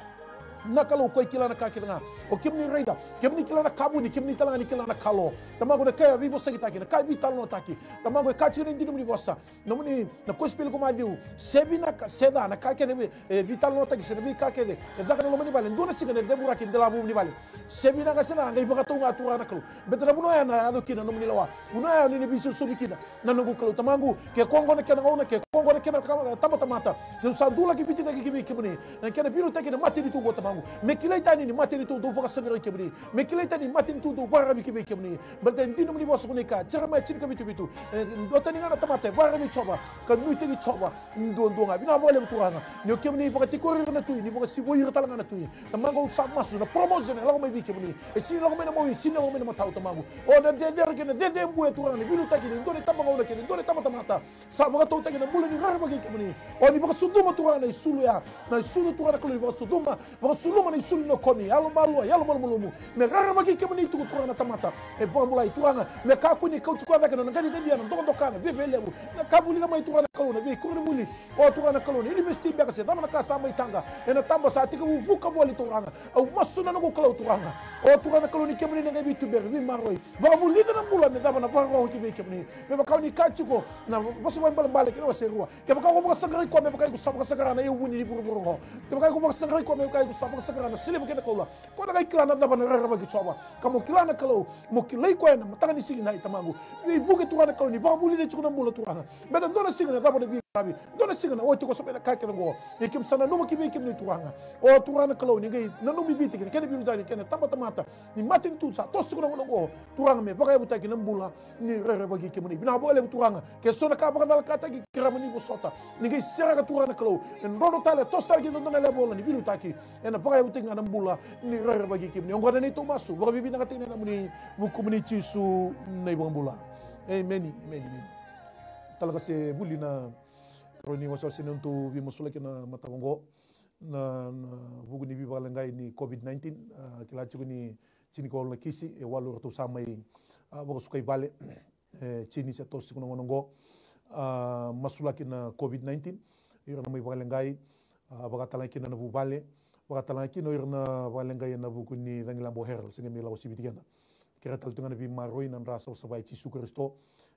Na Kalou ko e kila na ka kece ga. O kemuni raica, kemuni kila na ka vuni, kemuni tale ga ni kila na ka lo. Tamaqu na ka e veivosakitaki, na ka e veitalanoataki. Tamaqu e ka tiko na dina nomuni vosa. Nomuni na kosipeli ko Maciu, se vinaka, se ca, na ka kece e veitalanoataki, se na veika kece e caka na loma ni vale, dua na siga na cevuraki e delavuvu ni vale. Se vinaka, se ca, a qai vakatau ga Turaga na Kalou. Beta na vanua ya na yaco kina na nomuni lewa. Vanua ya ni na veisosomi kina na noqu Kalou Tamaqu. Ke ko oqo na kena gauna, ke ko oqo na kena ka-, tabatamata. Keitou sa dulaki Viti cake ki vei kemuni. Na kena veiliutaki na matanitu oqo Tamaqu. Me kilai tani ni matanitu dau vakasaqarai kemuni. Me kilai tani ni matanitu dau vakararavi ki vei kemuni. Baleta e dina nomuni vosa ko ni kaya, Jeremaia tinikavitu vitu. E, duatani ga na tamata e vakararavi Jiova, ka nuitaki Jiova duadua ga. Vinaka vakalevu Turaga. Ni o kemuni vakatikori ira na tui, ni vakasivoi ira tale ga na tui. Tamaqu au sa masu na promotion e lako mai vei kemuni. E sini lako mai na mawi, sini lako mai na matau Tamaqu. O na cecere kei na cece e bue Turaga, ni veiliutaki ni dua na itabagauna kei na dua na itabatamata. Sa vakatautaki na bula ni rerevaki kemuni. O ni vakasucuma Turaga na isulu ya. Na isulu Turaga na Kalou ni vakasucuma. Vakasuluma na isulu ni nokomi. Yalo malua, yalo malumalumu. Me rerevaki kemuni tiko Turaga na tamata. E vakabulai Turaga. Me kakua ni kauti koya cake na nona qaciqacia, na dokadoka, na viavialevu. Na ka vulica mai Turaga na Kalou, na veikoronivuli. O Turaga na Kalou, na univesiti beka se cava na ka sa mai taqa. Ena taba sa tekivu vuka voli Turaga. Au masu na noqu Kalou Turaga. O Turaga na Kalou ni kemuni na qai veituberi, veimaroroi. Vakavulica na bula me cava na vakarorogo ki vei kemuni. Me vaka o ni kaya tiko na Vosa Vakaibalebale kei na wase rua. Kevaka ko vakasaqarai koya me vaka iko sa vakasaqara na iyau vuni ni vuravura oqo. Kevaka iko vakasaqarai koya me vaka iko sa vakasaqara na siliva kei na koula. Ko na qai kila na cava na rerevaki Jiova. Ka mo kila na Kalou, mo kilai koya ena mataka ni siga nidai Tamaqu. Veivuke Turaga na Kalou ni vakavulica tiko na bula Turaga. Beta dua na siga na cava na vei veiqaravi. Dua na siga na oti ko sa mai na ka kece oqo. Ia keimami sa nanuma ki vei kemuni Turaga. O Turaga na Kalou, ni qai nanumi Viti kei na kena veiulutaga kei na tabatamata ni matanitu sa toso tiko na gauna oqo. Turaga me vakayavutaki na bula ni rerevaki kemuni. Vinaka vakalevu Turaga. Ke so na ka vakacalakataki, kerea mo ni vosota. Ni qai sereka Turaga na Kalou. E drodro tale, toso tale ki na dua na level ni veiliutaki. Ena vakayavutaki ga na bula ni rerevaki kemuni. Oqo na neitou masu, vakavinavinakataki na yacamuni, vukumuni Jisu na iVakabula. Emeni, emeni, emeni. Talega se vuli na karua ni wasewase ni nodatou veimasulaki ena mataka oqo. Na, na vuku ni veivakaleqai ni COVID nineteen, a, kila tiko ni tini ka walu na kisi, e walu eratou sa mai, a, vakasukai vale. E tini se toso tiko na gauna oqo. A, masulaki na COVID nineteen, ira na mai vakaleqai, a, vakatalega kina na vuvale, vakatalega kina o ira na vakaleqai ena vuku ni cagilaba o Herald, se qai mai lako siviti keda. Kerea tale tu ga na veimaroroi na dra savasava i Jisu Karisito,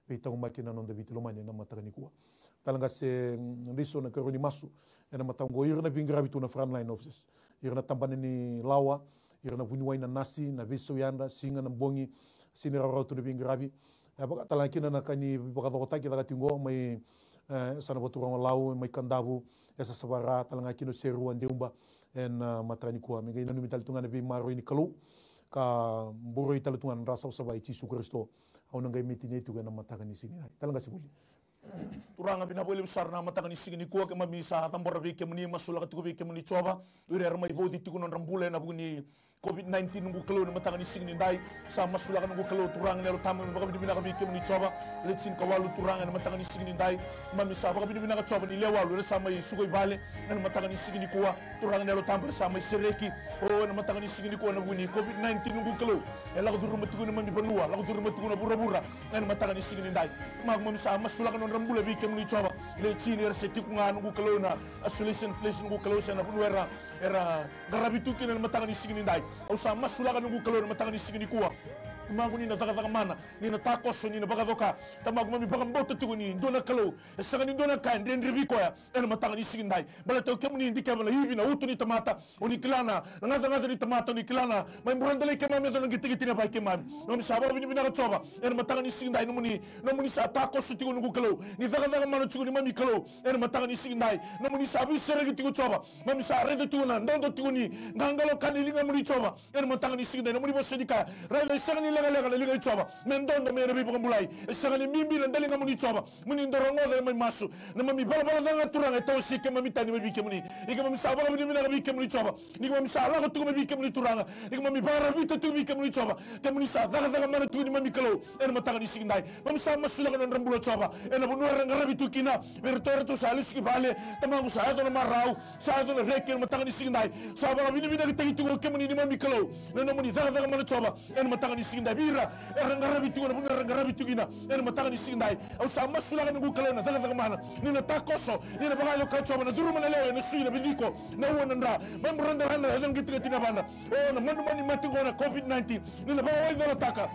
veitaqomaki na noda Viti lomani ena mataka nikua. Talega se, mm, draiso na karua ni masu ena mataka oqo, ira na veiqaravi tu na frontline officers, ira na tabana ni lawa, ira na vuniwai, na nasi, na veisauyadra, siga, na bogi, sega ni rawarawa tu na veiqaravi. E vakatalega kina na ka ni vakacokotaki caka tiko oqo mai, e, sa na vaturaga o Lau, mai Kadavu, e sa savara talega kina o Serua, Deuba, ena, a, mataka nikua. Me qai nanumi tale tu ga na veimaroroi ni Kalou, ka boroi tale tu ga na dra savasava i Jisu Karisito. Au na qai mai tinia tiko ena mataka ni siga nidai. Talega se vuli. Turaga, vinaka vakalevu sara na mataka ni siga nikua, keimami sa cabora vei kemuni, masulaka tiko vei kemuni Jiova. O ira era mai vauci tiko na nodra bula ena vuku ni COVID nineteen, noqu Kalou, ena mataka ni siga nidai. Sa masulaka noqu Kalou, Turaga na Yalo Tabu, me vakavinavinaka vei kemuni Jiova. Le tini ka walu Turaga ena mataka ni siga nidai. Keimami sa vakavinavinaka Jiova ni le walu era sa mai suka i vale ena mataka ni siga nikua. Turaga na Yalo Tabu, era sa mai sereki, o, ena mataka ni siga nikua ena vuku ni COVID nineteen, noqu Kalou. E lako curuma tiko na neimami vanua, lako curuma tiko na vuravura ena mataka ni siga nidai. Turaga, keimami sa masulaka na nodra bula vei kemuni Jiova. Le tini era se tiko ga, noqu Kalou, ena isolation place, noqu Kalou, se na vanua era, era qaravi tu kina ena mataka ni siga nidai. Au sa masulaka, noqu Kalou, ena mataka ni siga nikua. Turaga, ni na cakacaka mana, ni na takoso, ni na vakacoka. Turaga, keimami vakabauta tiko ni dua na Kalou, e sega ni dua na ka e dredre vei koya ena mataka ni siga nidai. Baleta o kemuni dikeva na ivi, na uto ni tamata. O ni kila na, na gacagaca ni tamata, o ni kila na, mai buradelai keimami, yaco na qitigiti ni yavai keimami. Keimami sa vakavinavinaka Jiova ena mataka ni siga nidai, nomuni, nomuni sa takoso tiko, noqu Kalou. Ni cakacaka mana tiko neimami Kalou ena mataka ni siga nidai. Nomuni sa veisereki tiko Jiova. Keimami sa raica tiko na dodo tiko ni qaqalo ka ni ligamuni Jiova ena mataka ni siga nidai. Nomuni vosa ni kaya, raica, e sega ni lekaleka na liga i Jiova me dodo mai ena veivakabulai. E sega ni bibi na daligamuni Jiova. Mo ni dau rogoca na neimami masu. Na neimami valavala ca ga Turaga e tawasei keimami tani mai vei kemuni. Ia keimami sa vakavinavinaka vei kemuni Jiova, ni keimami sa lako tiko mai vei kemuni Turaga. Ni keimami vakararavita tiko vei kemuni Jiova. Kemuni sa cakacaka mana tiko, neimami Kalou, ena mataka ni siga nidai. Keimami sa masulaka na nodra bula Jiova, ena vanua era qaravi tu kina. Vei iratou, eratou sa lesu ki vale. Tamaqu, sa yaco na marau, sa yaco na reki ena mataka ni siga nidai. Sa vakavinavinakataki tiko o kemuni, neimami Kalou, na nomuni cakacaka mana Jiova ena mataka ni siga nidai. Vei ira era qaravi tiko ena vanua era qaravi tiko kina ena mataka ni siga nidai. Au sa masulaka, noqu Kalou, na cakacaka mana, ni na takoso, ni na vakayaco ka Jiova, na curuma na lewe, na sui, na viciko, na ua, na dra. Mai buraderadra, yaco na qitigati ni yavadra. O, na manumanu ni mate oqo na COVID nineteen, ni na vakawaicalataka.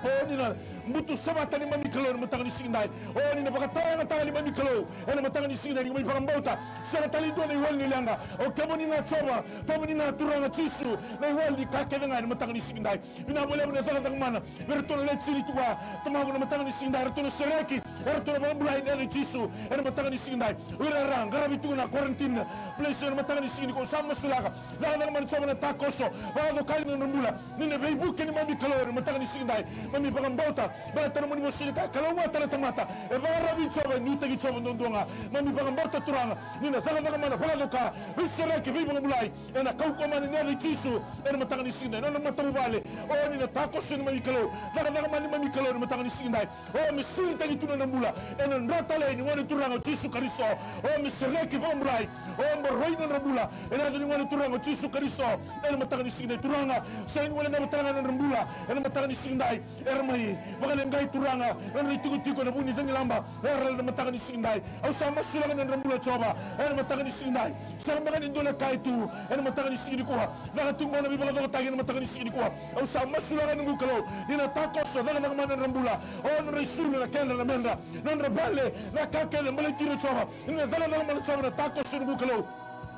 O, ni na butu savata, neimami Kalou, ena mataka ni siga nidai. O, ni na vakatayagataka, neimami Kalou, ena mataka ni siga nidai. Ni keimami vakabauta, sega tale e dua na iwali ni leqa. O kemuni ga Jiova, kemuni ga Turaga Jisu, na iwali ni ka kece ga ena mataka ni siga nidai. Vinaka vakalevu na cakacaka mana vei iratou na le tini tu ga, Tamaqu, na mataka ni siga nidai. Eratou na sereki, eratou na vakabulai ena yaca i Jisu ena mataka ni siga nidai. O ira era qaravi tu ena quarantine place ena mataka ni siga nikua, sa masulaka. Cakacaka mana Jiova na takoso, vakacoka na nodra bula. Ni na veivuke, neimami Kalou, ena mataka ni siga nidai. Keimami vakabauta, baleta na nomuni vosa ni kaya, kalougata na tamata e vakararavi Jiova, e nuitaki Jiova duadua ga. Keimami vakabauta Turaga, ni na cakacaka mana, vakacoka, veisereki, veivakabulai ena kaukauwa mana ni yaca i Jisu ena mataka ni siga nidai. Na nona matavuvale, o, ni na takoso, neimami Kalou. Cakacaka mana, neimami Kalou, ena mataka ni siga nidai. O, me silitaki tu na nodra bula ena dra talei ni Gone Turaga o Jisu Karisito. O, me sereki, vakabulai. O, baroi na nodra bula ena yaca ni Gone Turaga o Jisu Karisito ena mataka ni siga nidai. Turaga, sega ni guilecavi tale ga na nodra bula ena mataka ni siga nidai. Era mai vakaleqai Turaga, na nodra itikotiko ena vuku ni cagilaba o Herald ena mataka ni siga nidai. Au sa masulaka na nodra bula Jiova ena mataka ni siga nidai. Sega beka ni dua na ka e tu ena mataka ni siga nikua. Caka tu qo na veivakacokotaki ena mataka ni siga nikua. Au sa masulaka, noqu Kalou, ni na takoso, cakacaka mana na nodra bula. O, na nodra isulu, na kedra, na medra, na nodra vale, na ka kece e baleti ira Jiova. Ni na cakacaka mana Jiova na takoso, noqu Kalou.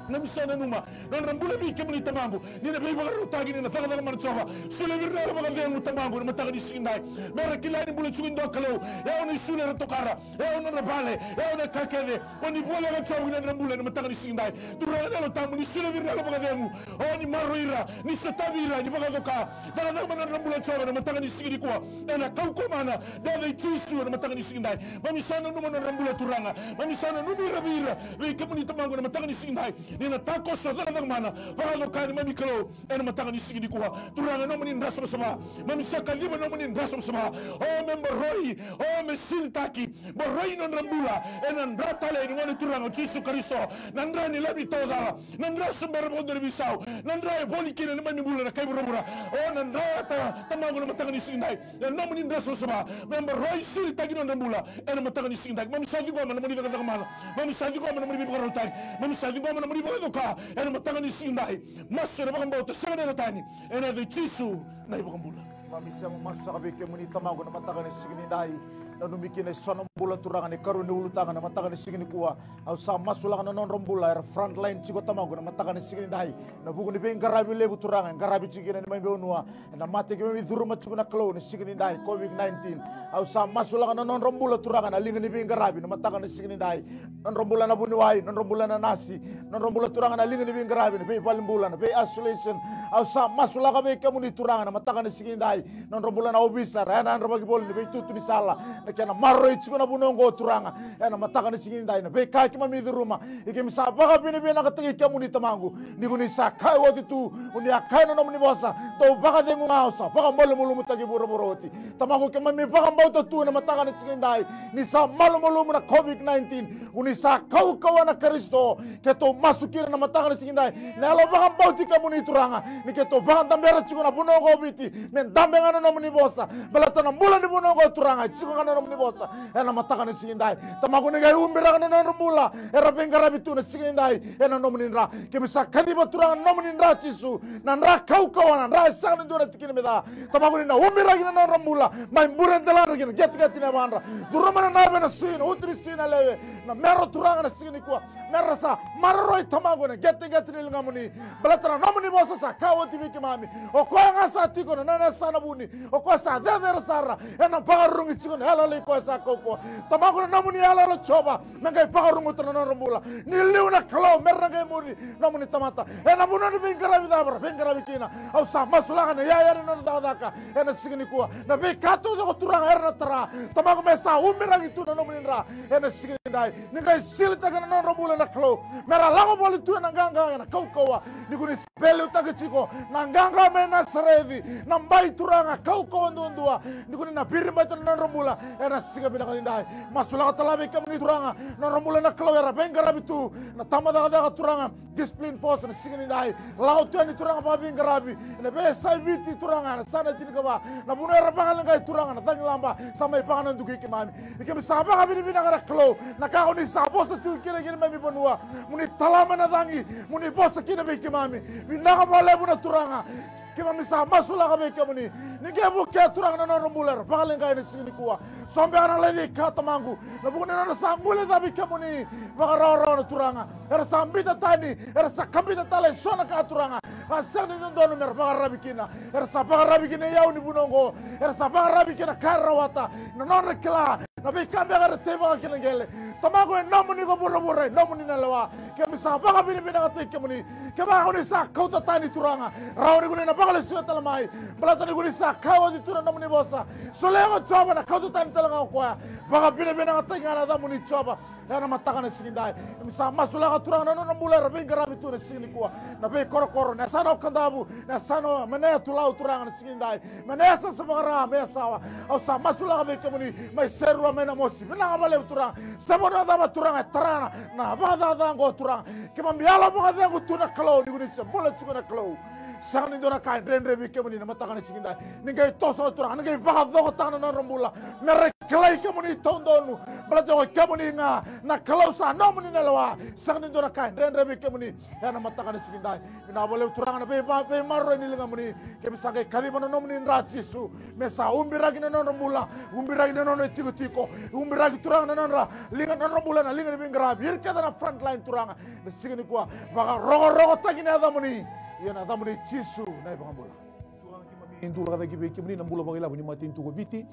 Keimami sa nanuma na nodra bula vei kemuni Tamaqu, ni na veivakarautaki, ni na cakacaka mana Jiova. Solia vei ira na yalo vakacegu Tamaqu ena mataka ni siga nidai. Me ra kila ni bula tiko e dua na Kalou. E au na isulu era tokara. E au na nodra vale. E au na ka kece. Ko ni voleka Jiova ki na nodra bula ena mataka ni siga nidai. Turaga na Yalo Tabu, ni solia vei ira na yalo vakacegu. O ni maroroi ira, ni sotavi ira, ni vakacoka. Cakacaka mana nodra bula Jiova ena mataka ni siga nikua. Ena kaukauwa mana, na yaca i Jisu ena mataka ni siga nidai. Keimami sa nanuma na nodra bula Turaga. Keimami sa nanumi ira vei ira, vei kemuni Tamaqu ena mataka ni siga nidai. Ni na takoso, cakacaka mana, vakacoka neimami Kalou. Ena mataka ni siga nikua, Turaga, nomuni dra savasava. Keimami sa kaciva nomuni dra savasava. O me maroroi, o me sinitaki, maroroi na nodra bula ena dra talei ni Gone Turaga o Jisu Karisito. Na dra ni Lami tawa cala, na dra se bera vakadua na veisau, na dra e voli kina neimami bula na kai vuravura. O na dra, Tamaqu, ena mataka ni siga nidai. Ena nomuni dra savasava, me maroroi, sinitaki na nodra bula ena mataka ni siga nidai. Keimami sa ciqoma na nomuni cakacaka mana. Keimami sa ciqoma na nomuni veivakarautaki. Keimami sa ciqoma na nomuni vakacoka ena mataka ni siga nidai. Masu ena vakabauta, sega ni yaca tani. Ena yaca i Jisu na iVakabula. Keimami sema masu saka vei kemuni Tamaqu ena mataka ni siga nidai. Nanumi kina eso na bula Turaga ni karua ni ulutaga ena mataka ni siga nikua. Au sa masulaka na nodra bula era frontline tiko Tamaqu ena mataka ni siga nidai. Ena vuku ni veiqaravi levu Turaga e qaravi tiko kina neimami vanua. Ena mate keimami curuma tiko na Kalou ena siga nidai, COVID nineteen. Au sa masulaka na nodra bula Turaga na liga ni veiqaravi ena mataka ni siga nidai. Nodra bula na vuniwai, nodra bula na nasi, nodra bula Turaga na liga ni veiqaravi, na veivalenibula, na vei-isolation. Au sa masulaka vei kemuni Turaga ena mataka ni siga nidai. Nodra bula na ovisa, ra yadra vakivoli, na veitutu ni sala, na kena maroroi tiko na vanua oqo Turaga. Ena mataka ni siga nidai, na veika keimami curuma, ia keimami sa vakavinavinakataki kemuni Tamaqu. Ni ko ni sa kaya oti tu, ko ni a kaya na nomuni vosa, dou vakacegu ga, au sa vakamalumalumutaki vuravura oti. Tamaqu, keimami vakabauta tu ena mataka ni siga nidai, ni sa malumalumu na COVID nineteen, ko ni sa kaukauwa na Karisito. Keitou masu kina ena mataka ni siga nidai, na yalo vakabauti kemuni Turaga, ni keitou vakadabera tiko na vanua oqo o Viti, me dabe ga na nomuni vosa. Baleta na bula ni vanua oqo Turaga, e tiko ga na nomuni vosa. Ena mataka ni siga nidai, Tamaqu, ni qai ubiraka na nodra bula era veiqaravi tu ena siga nidai ena nomuni dra. Keimami sa kaciva Turaga na nomuni dra Jisu, na dra kaukauwa, na dra e sega ni dua na tikina me ca. Tamaqu, ni na ubiraki na nodra bula mai bure deladra ki na qeteqete ni yavadra. Curuma na nave, na sui, na uto ni sui, na lewe, na mero Turaga ena siga nikua. Me ra sa maroroi Tamaqu ena qeteqete ni ligamuni. Baleta na nomuni vosa sa kaya oti vei keimami, o koya ga sa tiko ena nona yasana vuni, o koya sa cecere sara, ena vakarurugi tiko na yalayala i koya sa kaukauwa. Tamaqu, na nomuni yalayala Jiova, me qai vakaruruguta na nodra bula. Ni liu na Kalou me ra na qai muri nomuni tamata ena vanua ni veiqaravi cava ra veiqaravi kina. Au sa masulaka na iyaya ni nodra cakacaka ena siga nikua. Na veika taucoko Turaga era na tara, Tamaqu, me sa ubiraki tu na nomuni dra ena siga nidai. Ni qai silitaka na nodra bula na Kalou, me ra lako voli tu ena qaqa, ena kaukauwa. Ni ko ni sa veiliutaki tiko na qaqa mai Nasareci, na bai Turaga kaukauwa duadua. Ni ko ni na viribaita na nodra bula ena siga vinaka nidai. Masulaka tale vei kemuni Turaga na nodra bula na Kalou era veiqaravi tu na tabacakacaka Turaga, discipline force ena siga nidai. Lako tu yani Turaga vakaveiqaravi ena veiyasai Viti Turaga, na yasana tinikava, na vanua era vakaleqai Turaga, na cagilaba sa mai vakanadukui keimami. Ia keimami sa vakavinavinaka na Kalou, na ka ko ni sa vosa tiko kina ki neimami vanua. Mo ni tala mai na cagi, mo ni vosa kina vei keimami. Vinaka vakalevu na Turaga. Keimami sa masulaka vei kemuni, ni qai vukea Turaga na nodra bula era vakaleqai ena siga nikua. So beka na lai veika Tamaqu, na vuku ni nodra sa guilecavi kemuni vakarawarawa na Turaga. Era sa biuta tani, era sa kabita tale eso na ka Turaga, ka sega ni dodonu me ra vakararavi kina. Era sa vakararavi kina iyau ni vanua oqo, era sa vakararavi kina ka era rawata, na nodra kila na veika beka era teivaka kina qele. Tamaqu, e nomuni ko vuravura, e nomuni na lewa. Keimami sa vakavinavinakataki kemuni. Kevaka ko ni sa kauta tani Turaga, rawa ni ko ni na vakalesuya tale mai. Baleta ni ko ni sa kaya oti tu na nomuni vosa, solia ko Jiova, na kauta tani tale ga o koya. Vakavinavinakataki ga na yacamuni Jiova. Ena mataka na siga nidai, keimami sa masulaka Turaga na nodra bula era veiqaravi tu na siga nikua. Na veikorokoro, na yasana o Kadavu, na yasana o Menea Tulau Turaga na siga nidai. Menea sa sa vakara, Menea Sawa. Au sa masulaka vei kemuni mai Serua, mai Namosi. Vinaka vakalevu Turaga. Se vanua cava Turaga e tara na vakacaca oqo Turaga, keimami yalo vakacegu tu na Kalou, ni ko ni se bula tiko na Kalou. Sega ni dua na ka e dredre vei kemuni na mataka ni siga edai. Ni qai toso na Turaga, ni qai vakacokotaka na nodra bula. Me ra kilai kemuni taudonu. Baleta o kemuni ga na Kalou sa nomuni na lewa. Sega ni dua na ka e dredre vei kemuni ena mataka ni siga edai. Vinaka vakalevu Turaga na vei, veimaroroi ni ligamuni. Keimami sa qai kaciva na nomuni dra Jisu. Me sa ubiraki na nodra bula, ubiraki na nodra itikotiko, ubiraki Turaga na nodra liga, na nodra bula na liga ni veiqaravi. Ira kece na frontline Turaga. Na siga nikua, vakarokorokotaki na yacamuni. Ia na yacamuni Jisu na iVakabula. Ni dulaka cake vei kemuni na bula vakailavo ni matanitu ko Viti.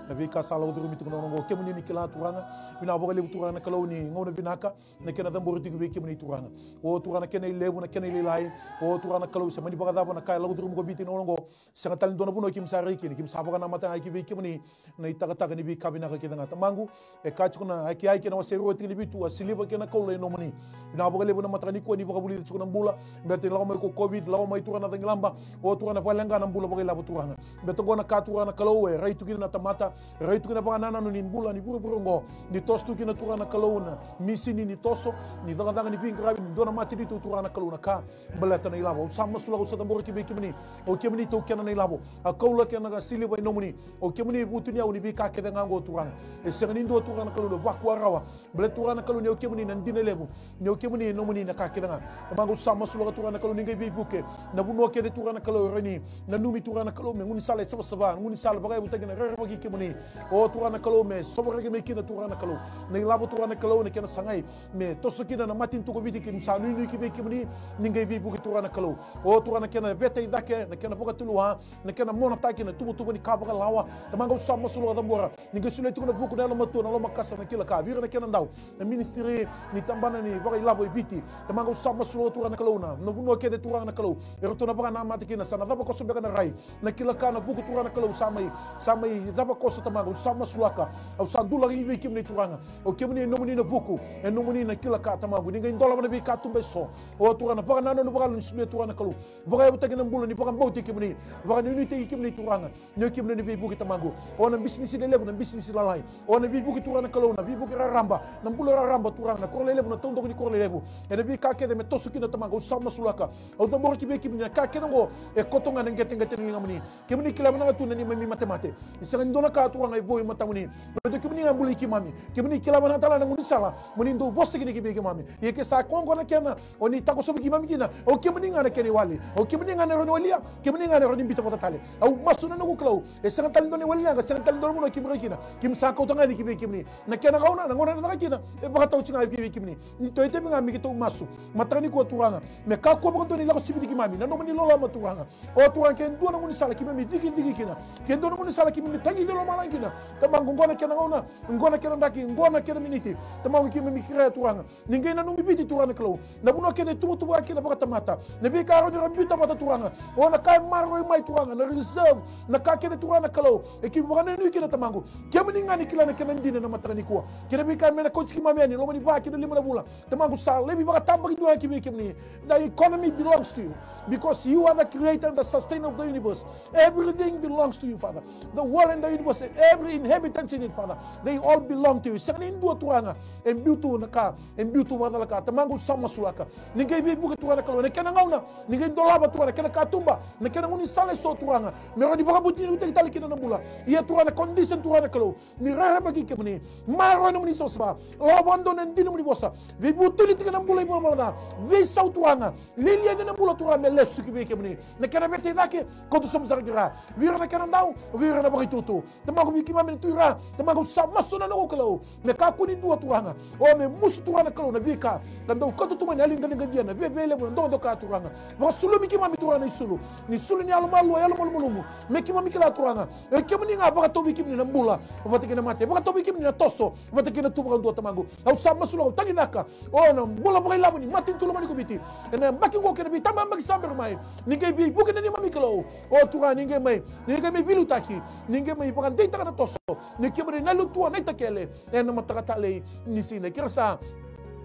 Na veika sa lako curumi tiko na gauna oqo kemuni ni kila Turaga. Vinaka vakalevu Turaga na Kalou ni gauna vinaka. Na kena cabori tiko vei kemuni Turaga. O Turaga na kena ilevu, na kena ilailai. O Turaga na Kalou se mani vakacava na ka e lako curumi ko Viti na gauna oqo. Sega tale ni dua na vanua keimami sa rai kina, keimami sa vakanamata ga ki vei kemuni na itakataka ni veika vinaka kece ga. Tamaqu, e kaya tiko na Aika kei na wase rua tikina vitu, a siliva kei na koula e nomuni. Vinaka vakalevu na mataka nikua ni vakavulica tiko na bula. Baleta ni lako mai ko COVID, lako mai Turaga na cagilaba. O Turaga na vakaleqa na bula vakailavo Turaga. Baleta oqo na ka Turaga na Kalou e rai tu kina na tamata, e rai tu kina vakanananu ni bula ni vuravura oqo. Ni toso tu kina Turaga na Kalou na misini ni toso, ni cakacaka ni veiqaravi, ni dua na matanitu Turaga na Kalou na ka. Baleta na ilavo, au sa masulaka, au sa cabora ki vei kemuni. O kemuni taukena na ilavo. A koula kei na siliva e nomuni. O kemuni vutuniyau ni veika kece ga oqo Turaga. E sega ni dua Turaga na Kalou na vakua rawa. Baleta Turaga na Kalou ni o kemuni na dina levu. Ni o kemuni e nomuni na ka kece ga. Tamaqu au sa masulaka Turaga na Kalou ni qai veivuke. Na vanua kece Turaga na Kalou e rawa ni nanumi Turaga na Kalou me gaunisala e savasava. Gaunisala vakayavutaki na rerevaki kemuni. O Turaga na Kalou me sovaraki mai kina Turaga na Kalou. Na ilavo Turaga na Kalou na kena sagai. Me toso kina na matanitu ko Viti keimami sa nuinui ki vei kemuni, ni qai veivuke Turaga na Kalou. O Turaga na kena veta i cake, na kena vakatulewa, na kena monataki, na tuvatuva ni ka vakalawa. Tamaqu au sa masulaka cabora, ni qai solia tiko na vuku na yalomatua, na lomakasa, na kila ka, vei ira na kena dau. Na ministry ni tabana ni vakailavo e Viti. Tamaqu au sa masulaka Turaga na Kalou na, na vanua kece Turaga na Kalou. Eratou na vakanamata kina, sa na cava koso beka na rai. Na kila ka na vuku Turaga na Kalou sa mai, sa mai cava koso Tamaqu, au sa masulaka, au sa dulaka i vei kemuni Turaga. O kemuni e nomuni na vuku, e nomuni na kila ka Tamaqu. Ni qai dolava na veikatuba eso. O Turaga na vakanananu vakayalo ni solia Turaga na Kalou. Vakayavutaki na bula ni vakabauti kemuni. Vakanuinuitaki kemuni Turaga. Ni o kemuni na veivuke Tamaqu. O na bisinisi lelevu, na bisinisi lalai. O na veivuke Turaga na Kalou, na veivuke raraba. Na bula raraba Turaga, na koro lelevu, na taudaku ni koro lelevu. Ena veika kece me toso kina Tamaqu, au sa masulaka. Au cabora ki vei kemuni na ka kece oqo, e koto ga na qeteqete ni ligamuni. Kemuni kila vinaka tu na neimami matemate. E sega ni dua na ka Turaga e vo i matamuni. Baleta kemuni ga bulai keimami. Kemuni kila vinaka tale na gaunisala mo ni dau vosa kina ki vei keimami. Ia ke sa koya oqo na kena o ni takosovi keimami kina, o kemuni ga na kena iwali. O kemuni ga na rawa ni walia, kemuni ga na rawa ni biuta vata tale. Au masu na noqu Kalou. E sega tale ni dua na iwali leqa, sega tale ni dua na vanua keimami rai kina. Keimami sa kauta ga yani ki vei kemuni. Na kena gauna, na gauna ena caka kina, e vakatau tiko ga ki vei kemuni. Ni tou itavi ga me keitou masu. Mataka nikua Turaga, me kakua vakadua ni lako siviti keimami na nomuni loloma Turaga. O Turaga, ke dua na gaunisala keimami cikecike kina, ke dua na gaunisala keimami tagici lomalagi kina, Tamaqu, oqo na kena gauna, oqo na kena draki, oqo na kena miniti. Tamaqu, keimami kerea Turaga, ni qai nanumi Viti Turaga na Kalou, na vanua kece e tuvatuvaka kina vakatamata, na veika rawa ni ra biuta vata Turaga. O na ka e maroroi mai Turaga, na reserve, na ka kece Turaga na Kalou e keimami vakanuinui kina Tamaqu. Kemuni ga ni kila na kena dina na mataka nikua. Kei na veika me na kauti keimami yani loma ni va ki na lima na vula. Tamaqu, sa laivi vakatabakidua ki vei kemuni. The economy belongs to you. Because you are the creator and the sustainer of the universe. Everything belongs to you, Father. The world and the universe and every inhabitants in it, Father. They all belong to you. Sega ni dua Turaga e biu tu na ka, e biu tu vakacalaka. Tamaqu, sa masulaka. Ni qai veivuke Turaga na Kalou. Na kena gauna, ni qai dolava Turaga na kena katuba, na kena gaunisala eso Turaga. Me rawa ni vakavutuniutaki tale kina na bula. Ia Turaga na condition Turaga na Kalou. Ni rerevaki kemuni. Maroroi nomuni savasava. Lako vakadua na dina nomuni vosa. Veivutuni tiko na bula ivalavala ca. Veisau Turaga. Lialia na bula Turaga me lesu ki vei kemuni. Na kena veta i cake, kauta sobu sara ki ra. Vei ira na kena dau, vei ira na vakaitutu. Tamaqu, vei keimami na tu i ra. Tamaqu, sa masu na noqu Kalou. Me kakua ni dua Turaga. O me musu Turaga na Kalou na veika ka dau kauta tu mai na yalo ni qaciqacia, na vevelevu, na dokadoka Turaga. Vakasulumi keimami Turaga na isulu. Ni sulu ni yalomalua, yalomalumalumu. Me keimami kila Turaga. E kemuni ga vakatauvi kemuni na bula vata kei na mate, vakatauvi kemuni na toso vata kei na tu vakadua Tamaqu. Au sa masulaka, au tagicaka o na bula vakailavo ni matanitu lomani ko Viti ena yabaki oqo kei na veitabaki sa bera mai. Ni qai veivuke na neimami Kalou. O Turaga, ni qai mai, ni qai mai veiliutaki, ni qai mai vakadeitaka na toso. Ni kemuni na Lotua, na itakele ena mataka talei ni siga. Kerea sa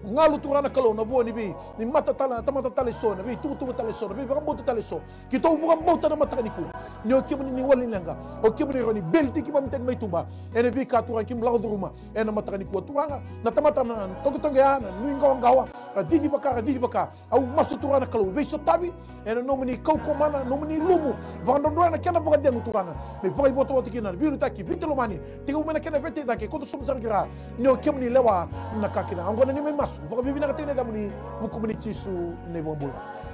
galu Turaga na Kalou na vua ni vei, ni mata tale, na tamata tale eso, na veituvatuva tale eso, na veivakabauta tale eso. Keitou vakabauta na mataka nikua ni o kemuni ni wali ni leqa, o kemuni rawa ni belitaki kemami tani mai tuba. Ena veika Turaga keimami lako curuma ena mataka nikua Turaga, na tamata na toqetoqe ya, na nuiqawaqawa, ra cici vaka, ra cici vaka. Au masu Turaga na Kalou, veisotavi ena nomuni kaukaumana, nomuni lumu, vakadrodroya na kena vakacegu Turaga, me vakaivotavota kina na veiliutaki, veitauvimate, tekivu mai na kena veta i cake, koto sobu sara ki ra, ni o kemuni lewa na ka kece ga. Oqo na neimami masu vakavinavinakataki ena yacamuni, vukumuni Jisu na iVakabula.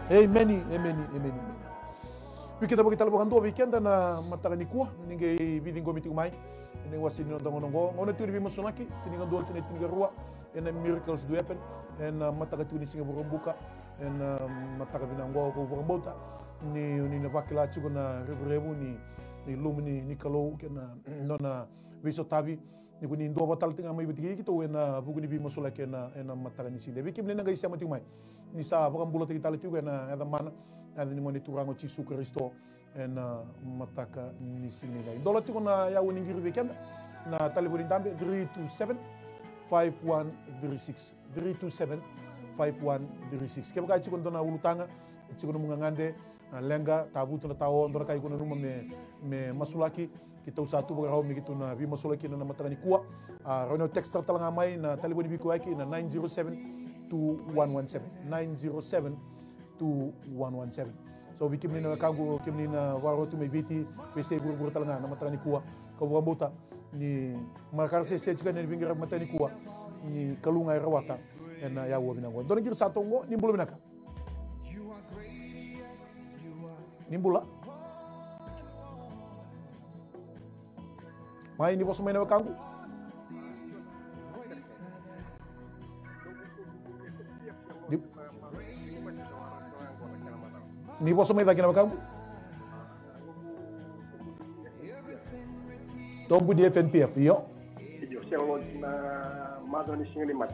Emeni, emeni, emeni, emeni. Vei keda vakaitalanoa vakadua vei keda na mataka nikua, ni qai veiciqomi tiko mai ena iwase ni noda gauna oqo, gauna tiko ni veimasulaki, tinikadua ki na tinikarua, ena Miracles Do Happen, ena mataka tiko ni siga Vakaraubuka, ena mataka vinaka oqo. Kau vakabauta ni, ni na vakila tiko na revurevu ni, ni lumu ni, ni Kalou kei na nona veisotavi. Ni ko ni duavata tale tiko ga mai vata kei keitou ena vuku ni veimasulaki ena, ena mataka ni siga. Vei kemuni na qai sema tiko mai, ni sa vakabulataki tale tiko ena yaca mana, yaca ni Gone Turaga o Jisu Karisito, ena mataka ni siga nidai. Dola tiko na yaua ni qiri vei keda, na talevoni dabe three two seven, five one three six, three two seven, five one three six. Kevaka e tiko dua na ulutaga, e tiko nomu gagadre, na leqa, tavutu na tao, dua na ka iko nanuma me, me masulaki, keitou sa tu vakarau me keitou na veimasulaki kina na mataka nikua. A, rawa ni o text tale ga mai na talevoni veikoyaki na nine zero seven two one one seven, nine zero seven two one one seven. So vei kemuni na wekaqu, kemuni na vakarorogo mai Viti, veiyasai vuravura tale ga na mataka nikua, kau vakabauta ni maraka sese tiko ena veiqaravi mataka nikua, ni Kalou ga e rawata ena yaua vinaka oqo. Dua na qiri sa toqo, ni bula vinaka. Ni bula. Mai, ni vosa mai na wekaqu. Ni, ni vosa mai cake na wekaqu. Tobu ni F N P F, io. Io, se lotu na macawa ni siga ni mate.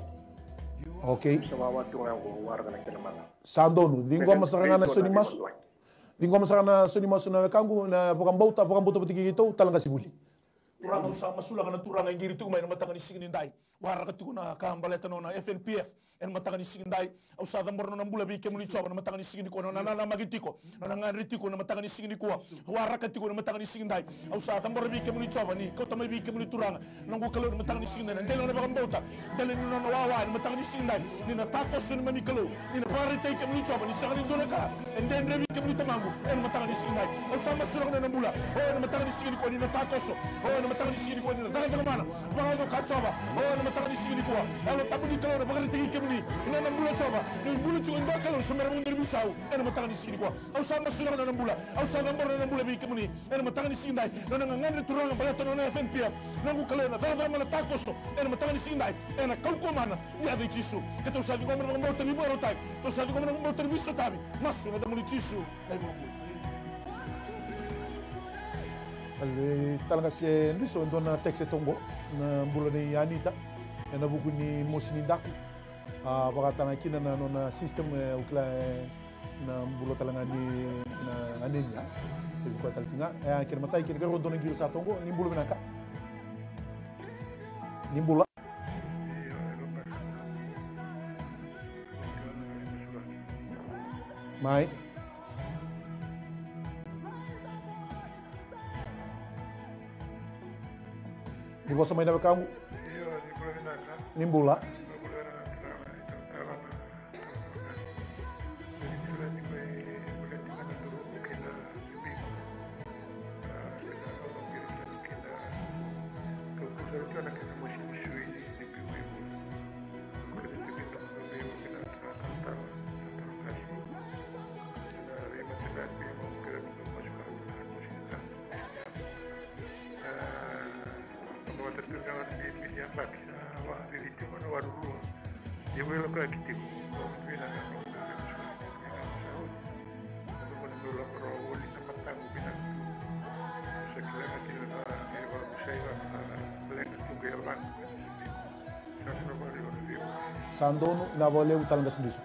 Okay. Sa wawa tu ga qo, waraka na kena macawa. Sa donu, ciqoma sara ga na so ni masu. Ciqoma sara na so ni masu na wekaqu, na vakabauta, vakabauta vata kei keitou, Talaqasi Vuli. Turaga, au sa masulaka na Turaga e qiri tiko mai na mataka ni siga nidai. Waraka tiko na ka baleta nona F N P F ena mataka ni siga nidai. Au sa cabora nona bula vei kemuni Jiova na mataka ni siga nikua, nona nanamaki tiko, nona gadre tiko na mataka ni siga nikua. Waraka tiko na mataka ni siga nidai. Au sa cabora vei kemuni Jiova, ni kauta mai vei kemuni Turaga. Noqu Kalou, na mataka ni siga nidai, na dela ni nona vakabauta, dela ni nona wawa, na mataka ni siga nidai, ni na takoso, neimami Kalou, ni na vakaraitaki kemuni Jiova ni sega ni dua na ka e dredre vei kemuni Tamaqu, ena mataka ni siga nidai. Au sa masulaka na nona bula, o ena mataka ni siga nikua ni na takoso, o ena mataka ni siga nikua ni na cakacaka mana, vakacoka Jiova, o ena mataka ni siga nikua. Yalo Tabu ni Kalou na vakaraitaki kemuni, ni na bula Jiova, ni bula tiko e dua Kalou, sa mera vakaduri veisau, ena mataka ni siga nikua. Au sa masulaka na nona bula, au sa cabora na nona bula vei kemuni. Ena mataka ni siga nidai, nona gagadre Turaga baleta nona F N P F. Noqu Kalou, na cakacaka mana takoso ena mataka ni siga nidai, ena kaukaua mana ni yaca i Jisu. Keitou sa ciqoma na vakabauta ni vakarautaki, keitou sa ciqoma na vakabauta ni veisotavi. Masu ena yacamuni Jisu na iVakabula. Talaqasi Driso, e dua na text e toqo, na bula nei Anita ena vuku ni mosi ni daku. A, vakatana kina na nona system, e, au kila, e, na bula tale ga ni na anemia. E vei koya tale tiko ga. E, kena imatai, kena ikarua, dua na qiri sa toqo, ni bula vinaka. Ni bula. Mai. Ni vosa mai na wekaqu. Ni bula. Sa donu, vinaka vakalevu Talaqasi Driso.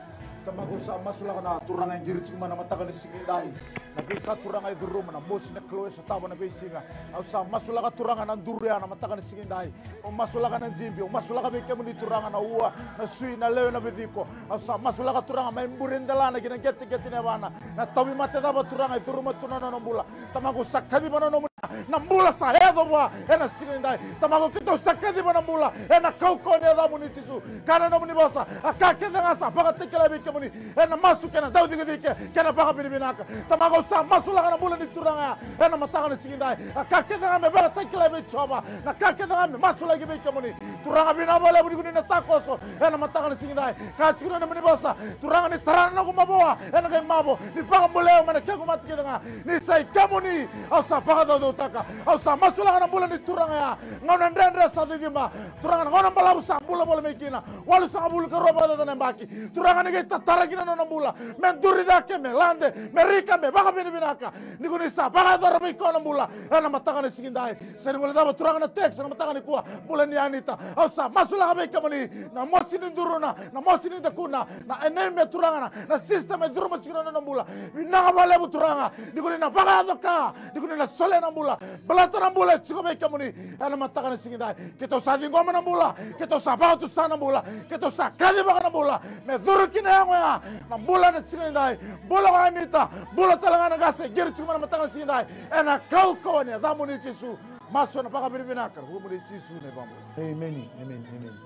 Tamaqu, au sa masulaka na Turaga e qiri tiko mai na mataka ni siga edai. Na veika Turaga e curuma, na mosi na Kalou e sotava na veisiga. Au sa masulaka Turaga na duru ya na mataka ni siga edai. Au masulaka na jibi, au masulaka vei kemuni Turaga na ua, na sui, na lewe, na viciko. Au sa masulaka Turaga mai bure delana ki na qeteqete ni yavana. Na tauvimate cava Turaga e curuma tu na nona bula. Tamaqu, au sa kaciva na nomuni, na bula sa yaco vua ena siga edai. Tamaqu, keitou sa kaciva na bula ena kaukauwa ni yacamuni Jisu. Ka na nomuni vosa, a ka kece ga sa vakatakilai vei kemuni ena masu kei na daucikecike kei na vakavinavinaka. Tamaqu, au sa masulaka na bula ni turaga ya ena mataka ni siga edai. A ka kece ga me vakatakilai vei Jiova, na ka kece ga me masulaki vei kemuni. Turaga, vinaka vakalevu ni ko ni na takoso ena mataka ni siga edai. Ka tiko na nomuni vosa, Turaga, ni tara na noqu mavoa ena qai mavo, ni vakabulai au mai na kequ mate kece ga. Ni sa i kemuni au sa vakacaucautaka. Au sa masulaka na bula ni turaga ya. Gauna dredre sa cicima, Turaga, na gauna balavu sa bula voli mai kina, walusagavulu ka rua vakacaca na yabaki. Turaga, ni qai tatara kina na nona bula, me duri cake, me lade, me rika, me vakavinavinaka. Ni ko ni sa vakayacora vei koya na bula ena mataka ni siga edai. Sega ni guilecava Turaga na text ena mataka nikua, bula ni Anita. Au sa masulaka vei kemuni na mosi ni duruna, na mosi ni dakuna, na enemy Turaga na, na system e curuma tiko na nona bula. Vinaka vakalevu Turaga, ni ko ni na vakayaco ka, ni ko ni na solia na bula. Baleta na bula e tiko vei kemuni ena mataka ni siga edai. Keitou sa ciqoma na bula, keitou sa vakatusa na bula, keitou sa kacivaka na bula. Me curu kina yago ya na bula ena siga edai. Bula ko Anita, bula tale ga na qase e qiri tiko mai na mataka ni siga edai. Ena kaukauwa ni yacamuni Jisu. Masu ena vakavinavinaka ena vukumuni Jisu na iVakabula. Emeni, emeni, emeni.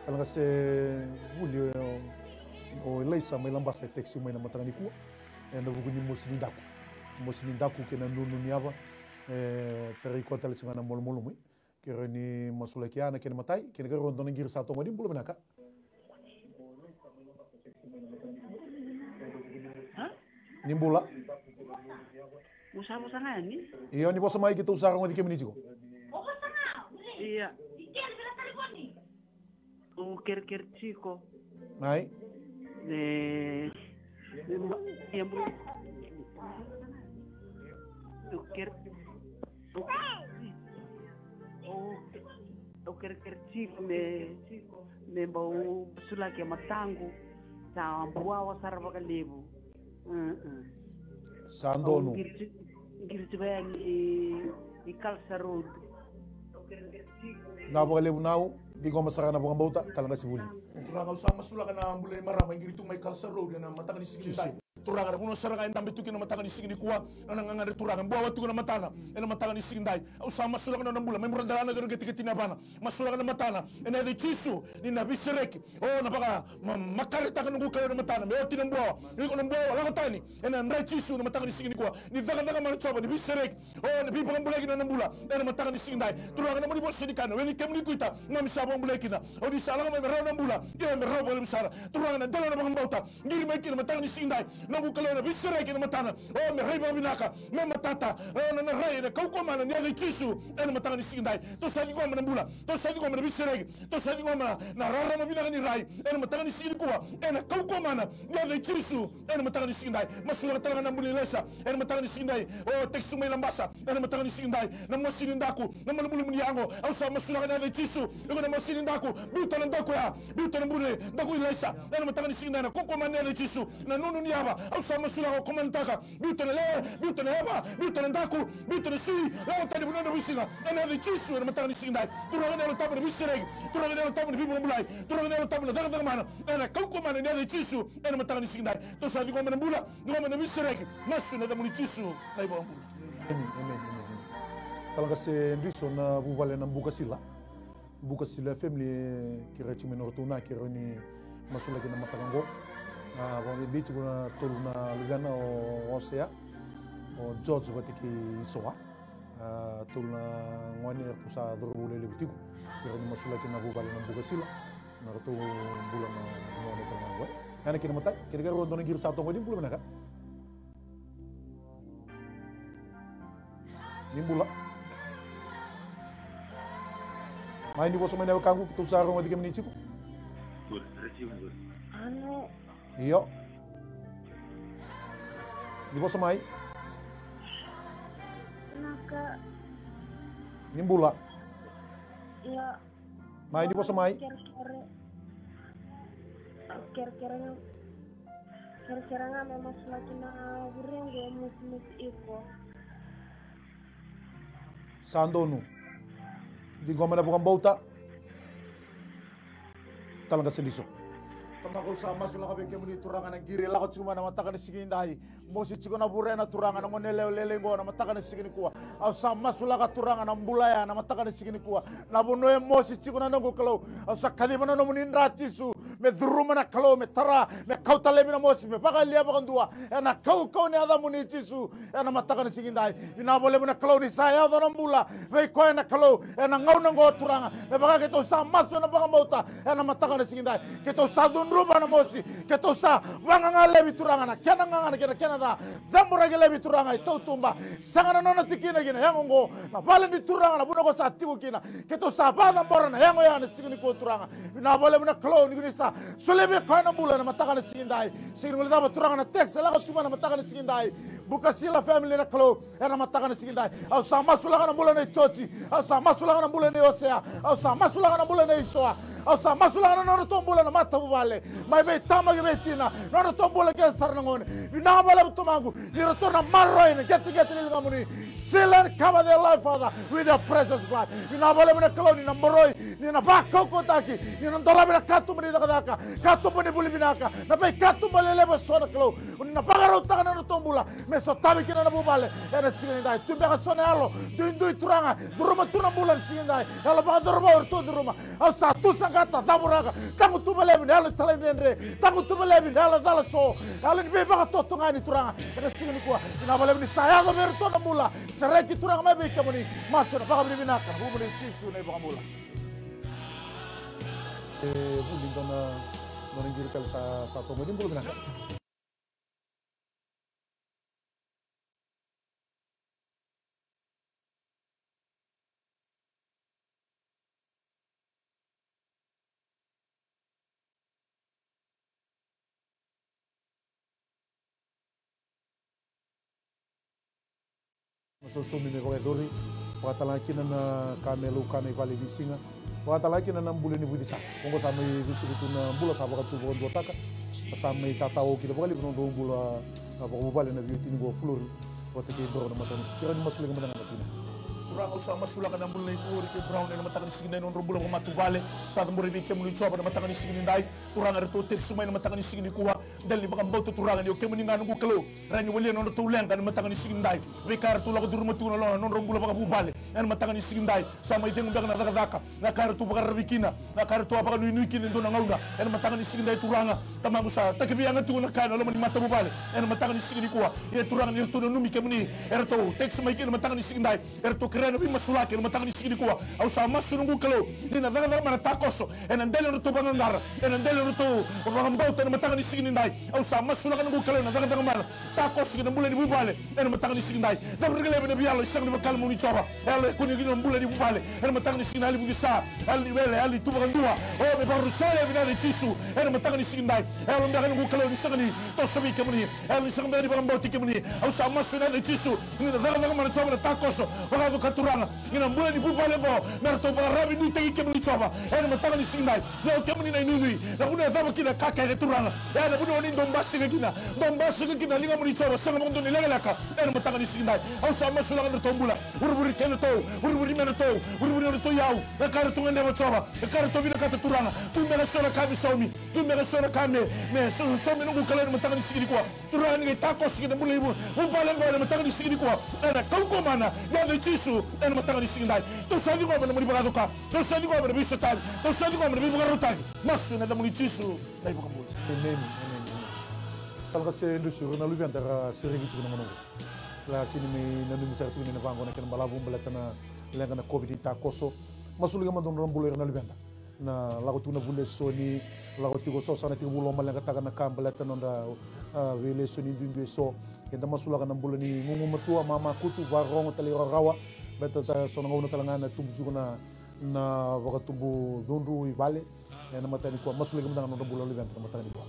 Kalougata, se vuli o, o Ilaisa mai Labasa e text mai na mataka nikua. Ena vuku ni mosi ni daku. Mosi ni daku kei na nunu ni yava. E tarai koya tale tiko ga na malumalumu. Kerea ni masulaki ya na kena imatai, kena ikarua dua na qiri sa toka qo. Ni bula vinaka. Ni bula. Io, ni vosa mai, keitou sa rogoci kemuni tiko. Ia. O kerekere tiko. Ai. E, e, ma-, e, o kere-, o, o, o kerekere tiko me, me bau sulaki e mataqu. Sa buawa sara vakalevu. Mm, mm. Sa donu. Qiri tiko, qiri tiko yani i, i Culture Road. Na vakalevu nau, ciqoma sara na vakabauta, kalougata, se vuli. Turaga, au sa masulaka na bula ni marama e qiri tu mai Culture Road ena mataka ni siga ni dai. Turaga, na vanua sara ga e dabe tu kina na mataka ni siga nikua, na nona gagadre Turaga, buawa tiko na matana ena mataka ni siga ni dai. Au sa masulaka na nona bula mai bure delana ki na qeteqete ni yavana. Masulaka na matana ena yaca i Jisu, ni na veisereki. O, na vaka, ma, makaretaka noqu Kalou na matana me oti na buawa. Iko na buawa, lako tani. Ena yaca i Jisu na mataka ni siga nikua, ni cakacaka mana Jiova, ni veisereki. O, ni veivakabulai ki na nona bula ena mataka ni siga ni dai. Turaga, na nomuni vosa ni kaya, o ni kemuni kuita, na nomuni sa vakabulai kina. O ni sa lako mai me rawa na bula, ia me rawa vakalevu sara. Turaga, na dela na vakabauta, qiri mai kina na mataka ni siga ni dai. Noqu Kalou, ena veisereki na matana. O, me rai vakavinaka, me matata. O, na, na rai ena kaukauwa mana ni yaca i Jisu ena mataka ni siga ni dai. Tou sa ciqoma na bula, tou sa ciqoma na veisereki. Tou sa ciqoma na rarama vinaka ni rai ena mataka ni siga nikua, ena kaukauwa mana ni yaca i Jisu ena mataka ni siga ni dai. Masulaka tale ga na bula ni Ilaisa ena mataka ni siga ni dai. O, text mai Labasa ena mataka ni siga ni dai. Na mosi ni daku, na malumalumu ni yago, au sa masulaka ena yaca i Jisu. Iko na mosi ni daku, biuta na daku ya, biuta na bula ni daku Ilaisa ena mataka ni siga ni dai, ena kaukauwa mana ni yaca i Jisu. Na nunu ni yava, au sa masulaka, au komanditaka. Biuta na lewe, biuta na yava, biuta na daku, biuta na sui, lako tani vanua na veisiga. Ena yaca i Jisu ena mataka ni siga ni dai. Turaga na Yalo Tabu na veisereki. Turaga na Yalo Tabu na veivakabulai. Turaga na Yalo Tabu na cakacaka mana. Ena kaukauwa mana ni yaca i Jisu ena mataka ni siga ni dai. Tou sa ciqoma na bula, ciqoma na veisereki. Masu ena yacamuni Jisu na iVakabula. Emeni, emeni, emeni, emeni. Kalougata, se Driso, na vuvale na Bukasila. Bukasila family, kerea tiko mai nodratou na, kerea ni masulaki na mataka qo. A, vakabibi tiko na tolu na luvena, o Osea, o George vata kei Isoa. A, tolu na gone eratou sa cauravou lelevu tiko. Kerea ni masulaki na vuvale na Bukasila. Na ratou bula na gone tale ga qo. Ena kena imatai, kena ikarua dua na qiri sa toka qo, ni bula vinaka. Ni bula. Mai, ni vosa mai na wekaqu, keitou sa rogoci kemuni tiko. Io. Ni vosa mai. Ni bula. Mai, ni vosa mai. Kerekere ga, kerekere ga me masulaki na vurequ e mosimosi iko. Sa donu. Ciqoma na vakabauta. Talaqa se diso. Tamaqu, au sa masulaka vei kemuni Turaga na qiri e lako tiko mai na mataka ni siga nidai. Mosi tiko na vurena Turaga na gone yalewa lailai qo na mataka ni siga nikua. Au sa masulaka Turaga na bula ya na mataka ni siga nikua. Na vanua e mosi tiko na noqu Kalou. Au sa kaciva na nomuni dra Jisu. Me curuma na Kalou, me tara, me kauta laivi na mosi, me vakayalia vakadua. Ena kaukauwa ni yacamuni Jisu. Ena mataka ni siga nidai. Vinaka vakalevu na Kalou ni sa yaco na bula. Vei koya na Kalou. Ena gauna qo Turaga. Me vaka keitou sa masu ena vakabauta. Ena mataka ni siga nidai. Keitou sa cudruva na mosi. Keitou sa vagaga laivi Turaga na kena gaga na kena kena ca. Caburaki laivi Turaga i tautuba. Sega na nona tikina kina yago qo. Na vale ni Turaga na vanua ko sa tiko kina. Keitou sa vakacabora na yago ya na siga nikua Turaga. Vinaka vakalevu na Kalou ni ko ni sa solia vei koya na bula ena mataka ni siga nidai. Sega ni guilecava Turaga na text e lako tiko mai na mataka ni siga nidai. Bukasila family na Kalou. Ena mataka ni siga nidai. Au sa masulaka na bula nei Joji. Au sa masulaka na bula nei Osea. Au sa masulaka na bula nei Isoa. Au sa masulaka na nodratou bula na matavuvale. Mai vei tama ki vei tina. Nodratou bula kece sara na gone. Vinaka vakalevu Tamaqu. Ni ratou na maroroi na qeteqete ni ligamuni. Seal and cover their life, Father, with your precious blood. Vinaka vakalevu na Kalou ni na maroroi. Ni na vakaukauwataki. Ni na dolavi na katuba ni cakacaka. Katuba ni vuli vinaka. Na veikatuba lelevu eso na Kalou. Ni na vakarautaka na nodratou bula me sotavi kina na vuvale ena siga nidai. Tu beka so na yalo duidui Turaga, curuma tu na bula ena siga nidai. Yalo vakacauravou eratou curuma. Au sa tusaqata, cavuraka, tagutuva laivi na yalo talaidredre, tagutuva laivi na yalo cala so, yalo ni veivakatotogani Turaga ena siga nikua. Vinaka vakalevu ni sa yaco vei iratou na bula. Sereki Turaga mai vei kemuni. Masu ena vakavinavinaka ena vuku nei Jisu na iVakabula. E vuli dua na nona qiri tale sa, sa tomo ni bula vinaka. Na sosomi me vakayacori, vakatalega kina na ka me laukana i vale ni siga, vakatalega kina na bula ni vuci sa. Oqo sa mai vesuki tu na bula sa vakatu vakaduataka, sa mai tatao kina vakalevu na nodrau bula na vakavuvale na veiwatini qo o Flori vata kei Brown na mataka ni. Kira ni masulaki mada ga na tina. Turaga, au sa masulaka na bula nei Flori kei Brown ena mataka ni siga nidai, na nodrau bula vakamatavuvale. Sa cabori vei kemuni Jiova na mataka ni siga nidai. Turaga, eratou text mai na mataka ni siga nikua. Dela ni vakabauta Turaga ni o kemuni ga noqu Kalou. Rawa ni walia na nodratou leqa ena mataka ni siga nidai. Veika eratou lako curuma tu na loma na nodrau bula vakavuvale ena mataka ni siga nidai. Sa mai cegu beka na cakacaka, na ka eratou vakararavi kina, na ka eratou a vakanuinui kina e dua na gauna. Ena mataka ni siga nidai Turaga, Tamaqu, sa takiveiyaga tiko na ka ena loma ni matavuvale ena mataka ni siga nikua. Ia Turaga, ni ratou nanumi kemuni, eratou text mai kina na mataka ni siga nidai. Eratou kerea na veimasulaki ena mataka ni siga nikua. Au sa masu noqu Kalou ni na cakacaka mana takoso ena dela ni nodratou vaqaqara, ena dela ni nodratou vakabauta ena mataka ni siga nidai. Au sa masulaka noqu Kalou na cakacaka mana takoso ki na bula ni vuvale ena mataka ni siga nidai. Cavuta laivi na veiyalo e sega ni vakalaimuni Jiova. Yalo e kune kina na bula ni vuvale ena mataka ni siga nidai, yalo ni vucesa, yalo ni wele, yalo ni tu vakadua. O, me vakarusa laivi na yaca i Jisu ena mataka ni siga nidai. Yalo beka noqu Kalou ni sega ni toso vei kemuni. Yalo ni sega beka ni vakabauti kemuni. Au sa masu ena yaca i Jisu ni na cakacaka mana Jiova na takoso. Vakayaco ka Turaga ki na bula ni vuvale oqo, me ratou vakararavi nuitaki kemuni Jiova ena mataka ni siga nidai. Ni o kemuni na inuinui, na vanua e cava kina ka kece Turaga. Ia na vanua o ni dau basika kina, dau basika kina na ligamuni Jiova, sega vakadua ni lekaleka ena mataka ni siga nidai. Au sa masulaka na nodratou bula, vurivuri kedratou, vurivuri me nodratou, vurivuri nodratou iyau, na ka eratou gadreva Jiova, na ka eratou vinakata Turaga. Tu beka so na ka me saumi, tu beka so na ka me, me so, saumi noqu Kalou ena mataka ni siga nikua. Turaga, ni qai takoso ki na bula ni vu, vuvale oqo ena mataka ni siga nikua. Ena kaukauwa mana ni yaca i Jisu ena mataka ni siga nidai. Tou sa ciqoma na nomuni vakayaco ka, tou sa ciqoma na veisotari, tou sa ciqoma na veivakarautaki. Masu ena yacamuni Jisu na iVakabula. Emeni, emeni, emeni. Talaka se dusi ira na luveda era sereki tiko na gauna oqo. La sega ni mai nanumi sara tiko ni na vaqo na kena balavu baleta na leqa na COVID ni takoso. Masulaki mada na nodra bula ira na luveda. Na lako tiko na vuli eso ni lako tiko so sa na tiko vuloma leqataka na ka baleta na nodra, a, veilesoni duidui eso. Eda masulaka na bula ni gugumatua, mamakutu, vakarorogo, talairawarawa. Baleta so na gauna tale ga na tubu tiko na, na vakatubu cudru i vale. Ena mataka nikua, masulaki mada ga na nodra bula luveda na mataka nikua.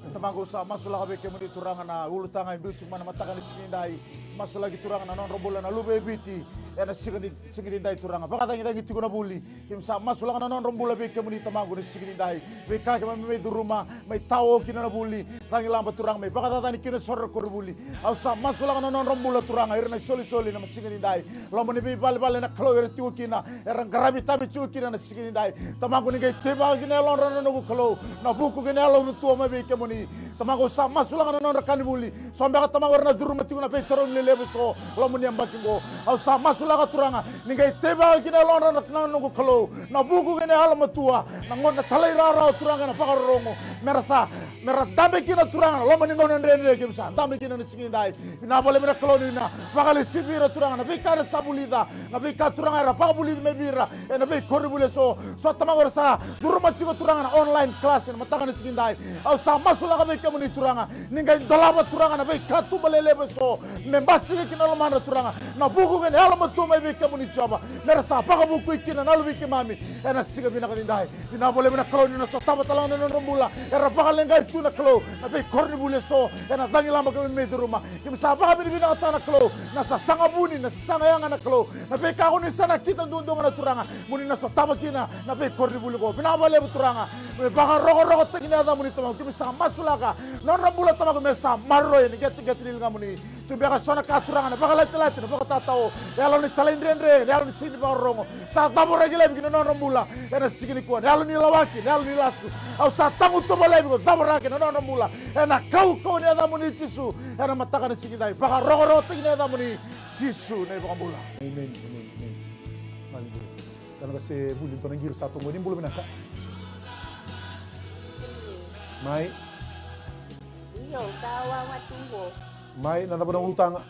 Tamaqu, sa masulaka vei kemuni Turaga na ulutaga e biu tiko mai na mataka ni siga nidai. Masulaki Turaga na nodra bula na luve i Viti. Ena siga ni, siga ni dai Turaga, vakacagicagi tiko na vuli. Keimami sa masulaka na nodra bula vei kemuni Tamaqu na siga ni dai. Veika keimami mai curuma, mai tao kina na vuli. Cagilaba Turaga, mai vakacacani kina so ra koronivuli. Au sa masulaka na nodra bula Turaga, ira na isolisoli na siga ni dai. Loma ni veivalevale na Kalou era tiko kina, era qaravi tavi tiko kina na siga ni dai. Tamaqu, ni qai teivaka kina yalodra na noqu Kalou, na vuku kei na yalomatua mai vei kemuni. Tamaqu, au sa masulaka na nodra ka ni vuli. So beka Tamaqu era na curuma tiko na veitarogi lelevu eso loma ni yabaki oqo. Au sa masulaka Turaga, ni qai teivaka kina yalodra na, na noqu Kalou, na vuku kei na yalomatua, na gauna talairawarawa Turaga ena vakarorogo. Mera sa, mera dabe kina Turaga na loma ni gauna dredre keimami sa dabe kina na siga ni dai. Vinaka vakalevu na Kalou ni na vakalesui vei ira Turaga na veika era sa vulica, na veika Turaga era vakavulici mai vei ira ena veikoronivuli eso. So Tamaqu era sa curuma tiko Turaga na online class ena mataka ni siga ni dai. Au sa masulaka vei kemuni Turaga, ni qai dolava Turaga na veikatuba lelevu eso me basika kina lomadra Turaga, na vuku kei na yalomatua mai vei kemuni Jiova. Mera sa vakavukui kina na luvei keimami ena siga vinaka ni dai. Vinaka vakalevu na Kalou ni na sotava tale ga na nodra bula era vakaleqai tu na Kalou na veikoronivuli eso ena cagilaba keimami mai curuma. Keimami sa vakavinavinakataka na Kalou na sasaga vuni, na sasaga yaga na Kalou, na veika ko ni sa nakita duadua ga na Turaga mo ni na sotava kina na veikoronivuli oqo. Vinaka vakalevu Turaga, me vakarokorokotaki na yacamuni Tamaqu. Keimami sa masulaka nodra bula Tamaqu me sa maroroi ena qeteqete ni ligamuni. Tu beka so na ka Turaga na vakalatilati, na vakatatao, yalo ni talaidredre, na yalo ni sega ni vakarorogo, sa cavoraki laivi ki na nodra bula ena siga nikua, na yalo ni lawaki, na yalo ni lasu. Au sa tagutuva laivi ko cavoraki na nodra bula ena kaukauwa ni yacamuni Jisu. Ena mataka ni siga ni dai, vakarokorokotaki na yacamuni Jisu na iVakabula. Amen, amen, amen. Hallelujah. Ka na qase vuli dua na qiri sa toqoni. Bula vinaka. Mai. Io, sa wawa tu qo. Mai, na cava na ulutaga?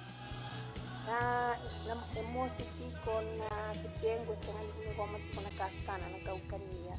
Na, na, e mosi tiko na kitequ, e sega ni ciqoma tiko na kakana, na kaukania.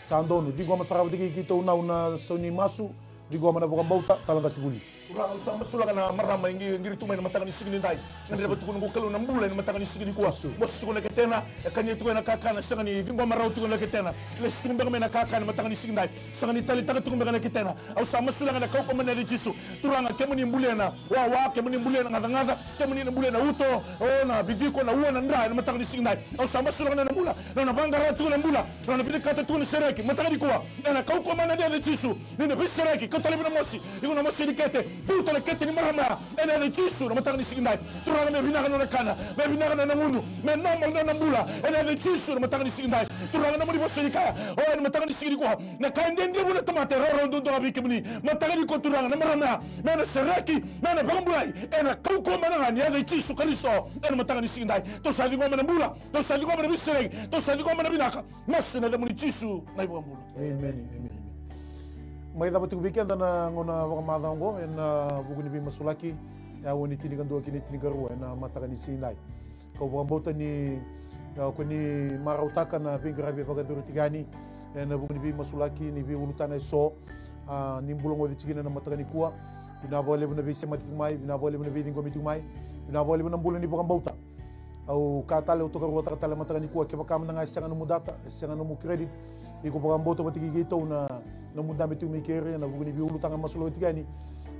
Sa donu, ciqoma sara vata kei keitou na, na sau ni masu, ciqoma na vakabauta, tala qase vuli. Turaga, au sa masulaka na marama e qiri tu mai na mataka ni siga ni dai. Gadreva tiko na noqu Kalou na bula ena mataka ni siga nikua. Mosi tiko na ketena, e kania tiko ena kakana, sega ni ciqoma rawa tiko na ketena. Lesu tiko beka mai na kakana ena mataka ni siga ni dai. Sega ni taleitaka tiko beka na ketena. Au sa masulaka na kaukauwa mana yaca i Jisu. Turaga, kemuni bulia na wawa, kemuni bulia na gacagaca, kemuni na bulia na uto, o na viciko, na ua, na dra ena mataka ni siga ni dai. Au sa masulaka na nona bula, na nona vaqara tiko na bula, na nona vinakata tiko na sereki mataka nikua. Ena kaukauwa mana ni yaca i Jisu, ni na veisereki, kauta laivi na mosi. Iko na mosi ni kete, biuta na kete ni marama ya ena yaca i Jisu na mataka ni siga ni dai. Turaga, me vinaka na nona kana, me vinaka na nona gunu, me normal na nona bula ena yaca i Jisu na mataka ni siga ni dai. Turaga, nomuni vosa ni kaya, o ena mataka ni siga nikua, na ka e dredre vua na tamata e rawarawa duadua ga vei kemuni. Mataka nikua Turaga, na marama ya me na sereki, me na vakabulai ena kaukauwa mana ga ni yaca i Jisu Karisito ena mataka ni siga ni dai. Tou sa ciqoma na bula, tou sa ciqoma na veisereki, tou sa ciqoma na vinaka. Masu ena yacamuni Jisu na iVakabula. Emeni, emeni, emeni. Mai cava tiko vei keda na gauna vakamacawa oqo ena vuku ni veimasulaki, e aua ni tinikadua ki na tinikarua ena mataka ni siga ni dai. Kau vakabauta ni, a, ko ni marautaka na veiqaravi e vakayacori tiko yani ena vuku ni veimasulaki, ni veiulutaga eso, a, ni bula oqo tiko kina ena mataka nikua. Vinaka vakalevu na veisemati tiko mai, vinaka vakalevu na veiciqomi tiko mai, vinaka vakalevu na bula ni vakabauta. Au kaya tale, au tokaruataka tale mataka nikua, kevaka mada ga e sega nomu data, e sega nomu credit, iko vakabauta vata kei keitou na, nomu dabe tiko mai keri ena vuku ni veiulutaga masulaki tiko yani.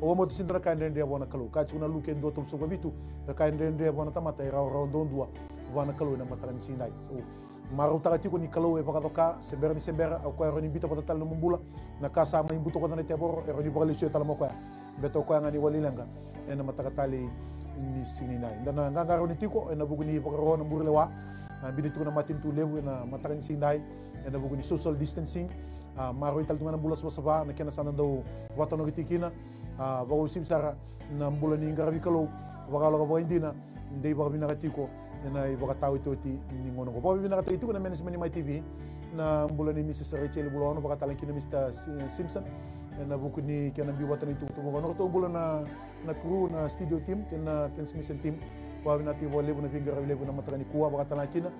Au vakabauta sega ni dua na ka e dredre vua na Kalou. Kaya tiko na Luke dua tolusagavulu ka vitu, na ka e dredre vua na tamata e rawarawa duadua vua na Kalou ena mataka ni siga ni dai. So, marautaka tiko ni Kalou e vakacoka, se bera ni se bera, o koya e rawa ni biuta vata tale na nomu bula. Na ka sa mai butakoca na tevoro, e rawa ni vakalesuya tale mai o koya. Baleta o koya ga ni wali leqa ena mataka talei ni siga ni dai. Da na qaqarauni tiko ena vuku ni vakaro na bure lewa. A, biuta tiko na matanitu levu ena mataka ni siga ni dai ena vuku ni social distancing. A, maroroi tale tu ga na bula savasava, na kena sa da dau vakataunaki tiko kina. A, vakauasivi sara na bula ni qaravi Kalou vakaloka vakaidina. Dei vakavinaka tiko ena ivakataotioti ni gauna oqo. Vakavinavinakataki tiko na management ni Mai T V na bula ni Mrs Rachel Vulaono, vakatalega kina Mr Si-, Simpson, ena vuku ni kena biu vata na itukutuku oqo. Na nodratou bula na, na crew, na studio team kei na transmission team. Vakavinavinakataki vakalevu na veiqaravi levu ena mataka nikua, vakatalega kina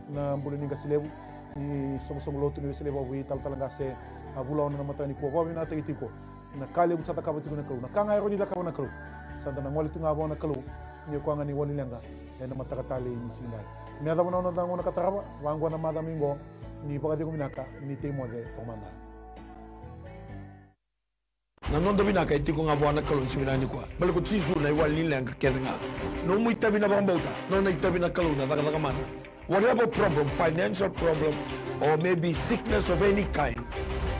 na bula ni qase levu ni soqosoqo lotu ni Wesele Vakavoui, Talatala Qase, a, Vulaono, na mataka nikua. Vakavinavinakataki tiko na ka levu sa cakava tiko na Kalou, na ka ga e rawa ni cakava na Kalou. Sa da na gole tu ga vua na Kalou, ni o koya ga ni wali leqa ena mataka talei ni siga ni dai. Me yacova na noda gauna ka tarava, vaqo na macawa mai qo, ni vakacegu vinaka, ni tei moce toka mada. Na noda vinaka e tiko ga vua na Kalou ni siga vinaka nikua. Baleta ko Jisu na iwali ni leqa kece ga. Nomu itavi na vakabauta, nona itavi na Kalou na cakacaka mana. Whatever problem, financial problem, or maybe sickness of any kind,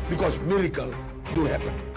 because miracle do happen.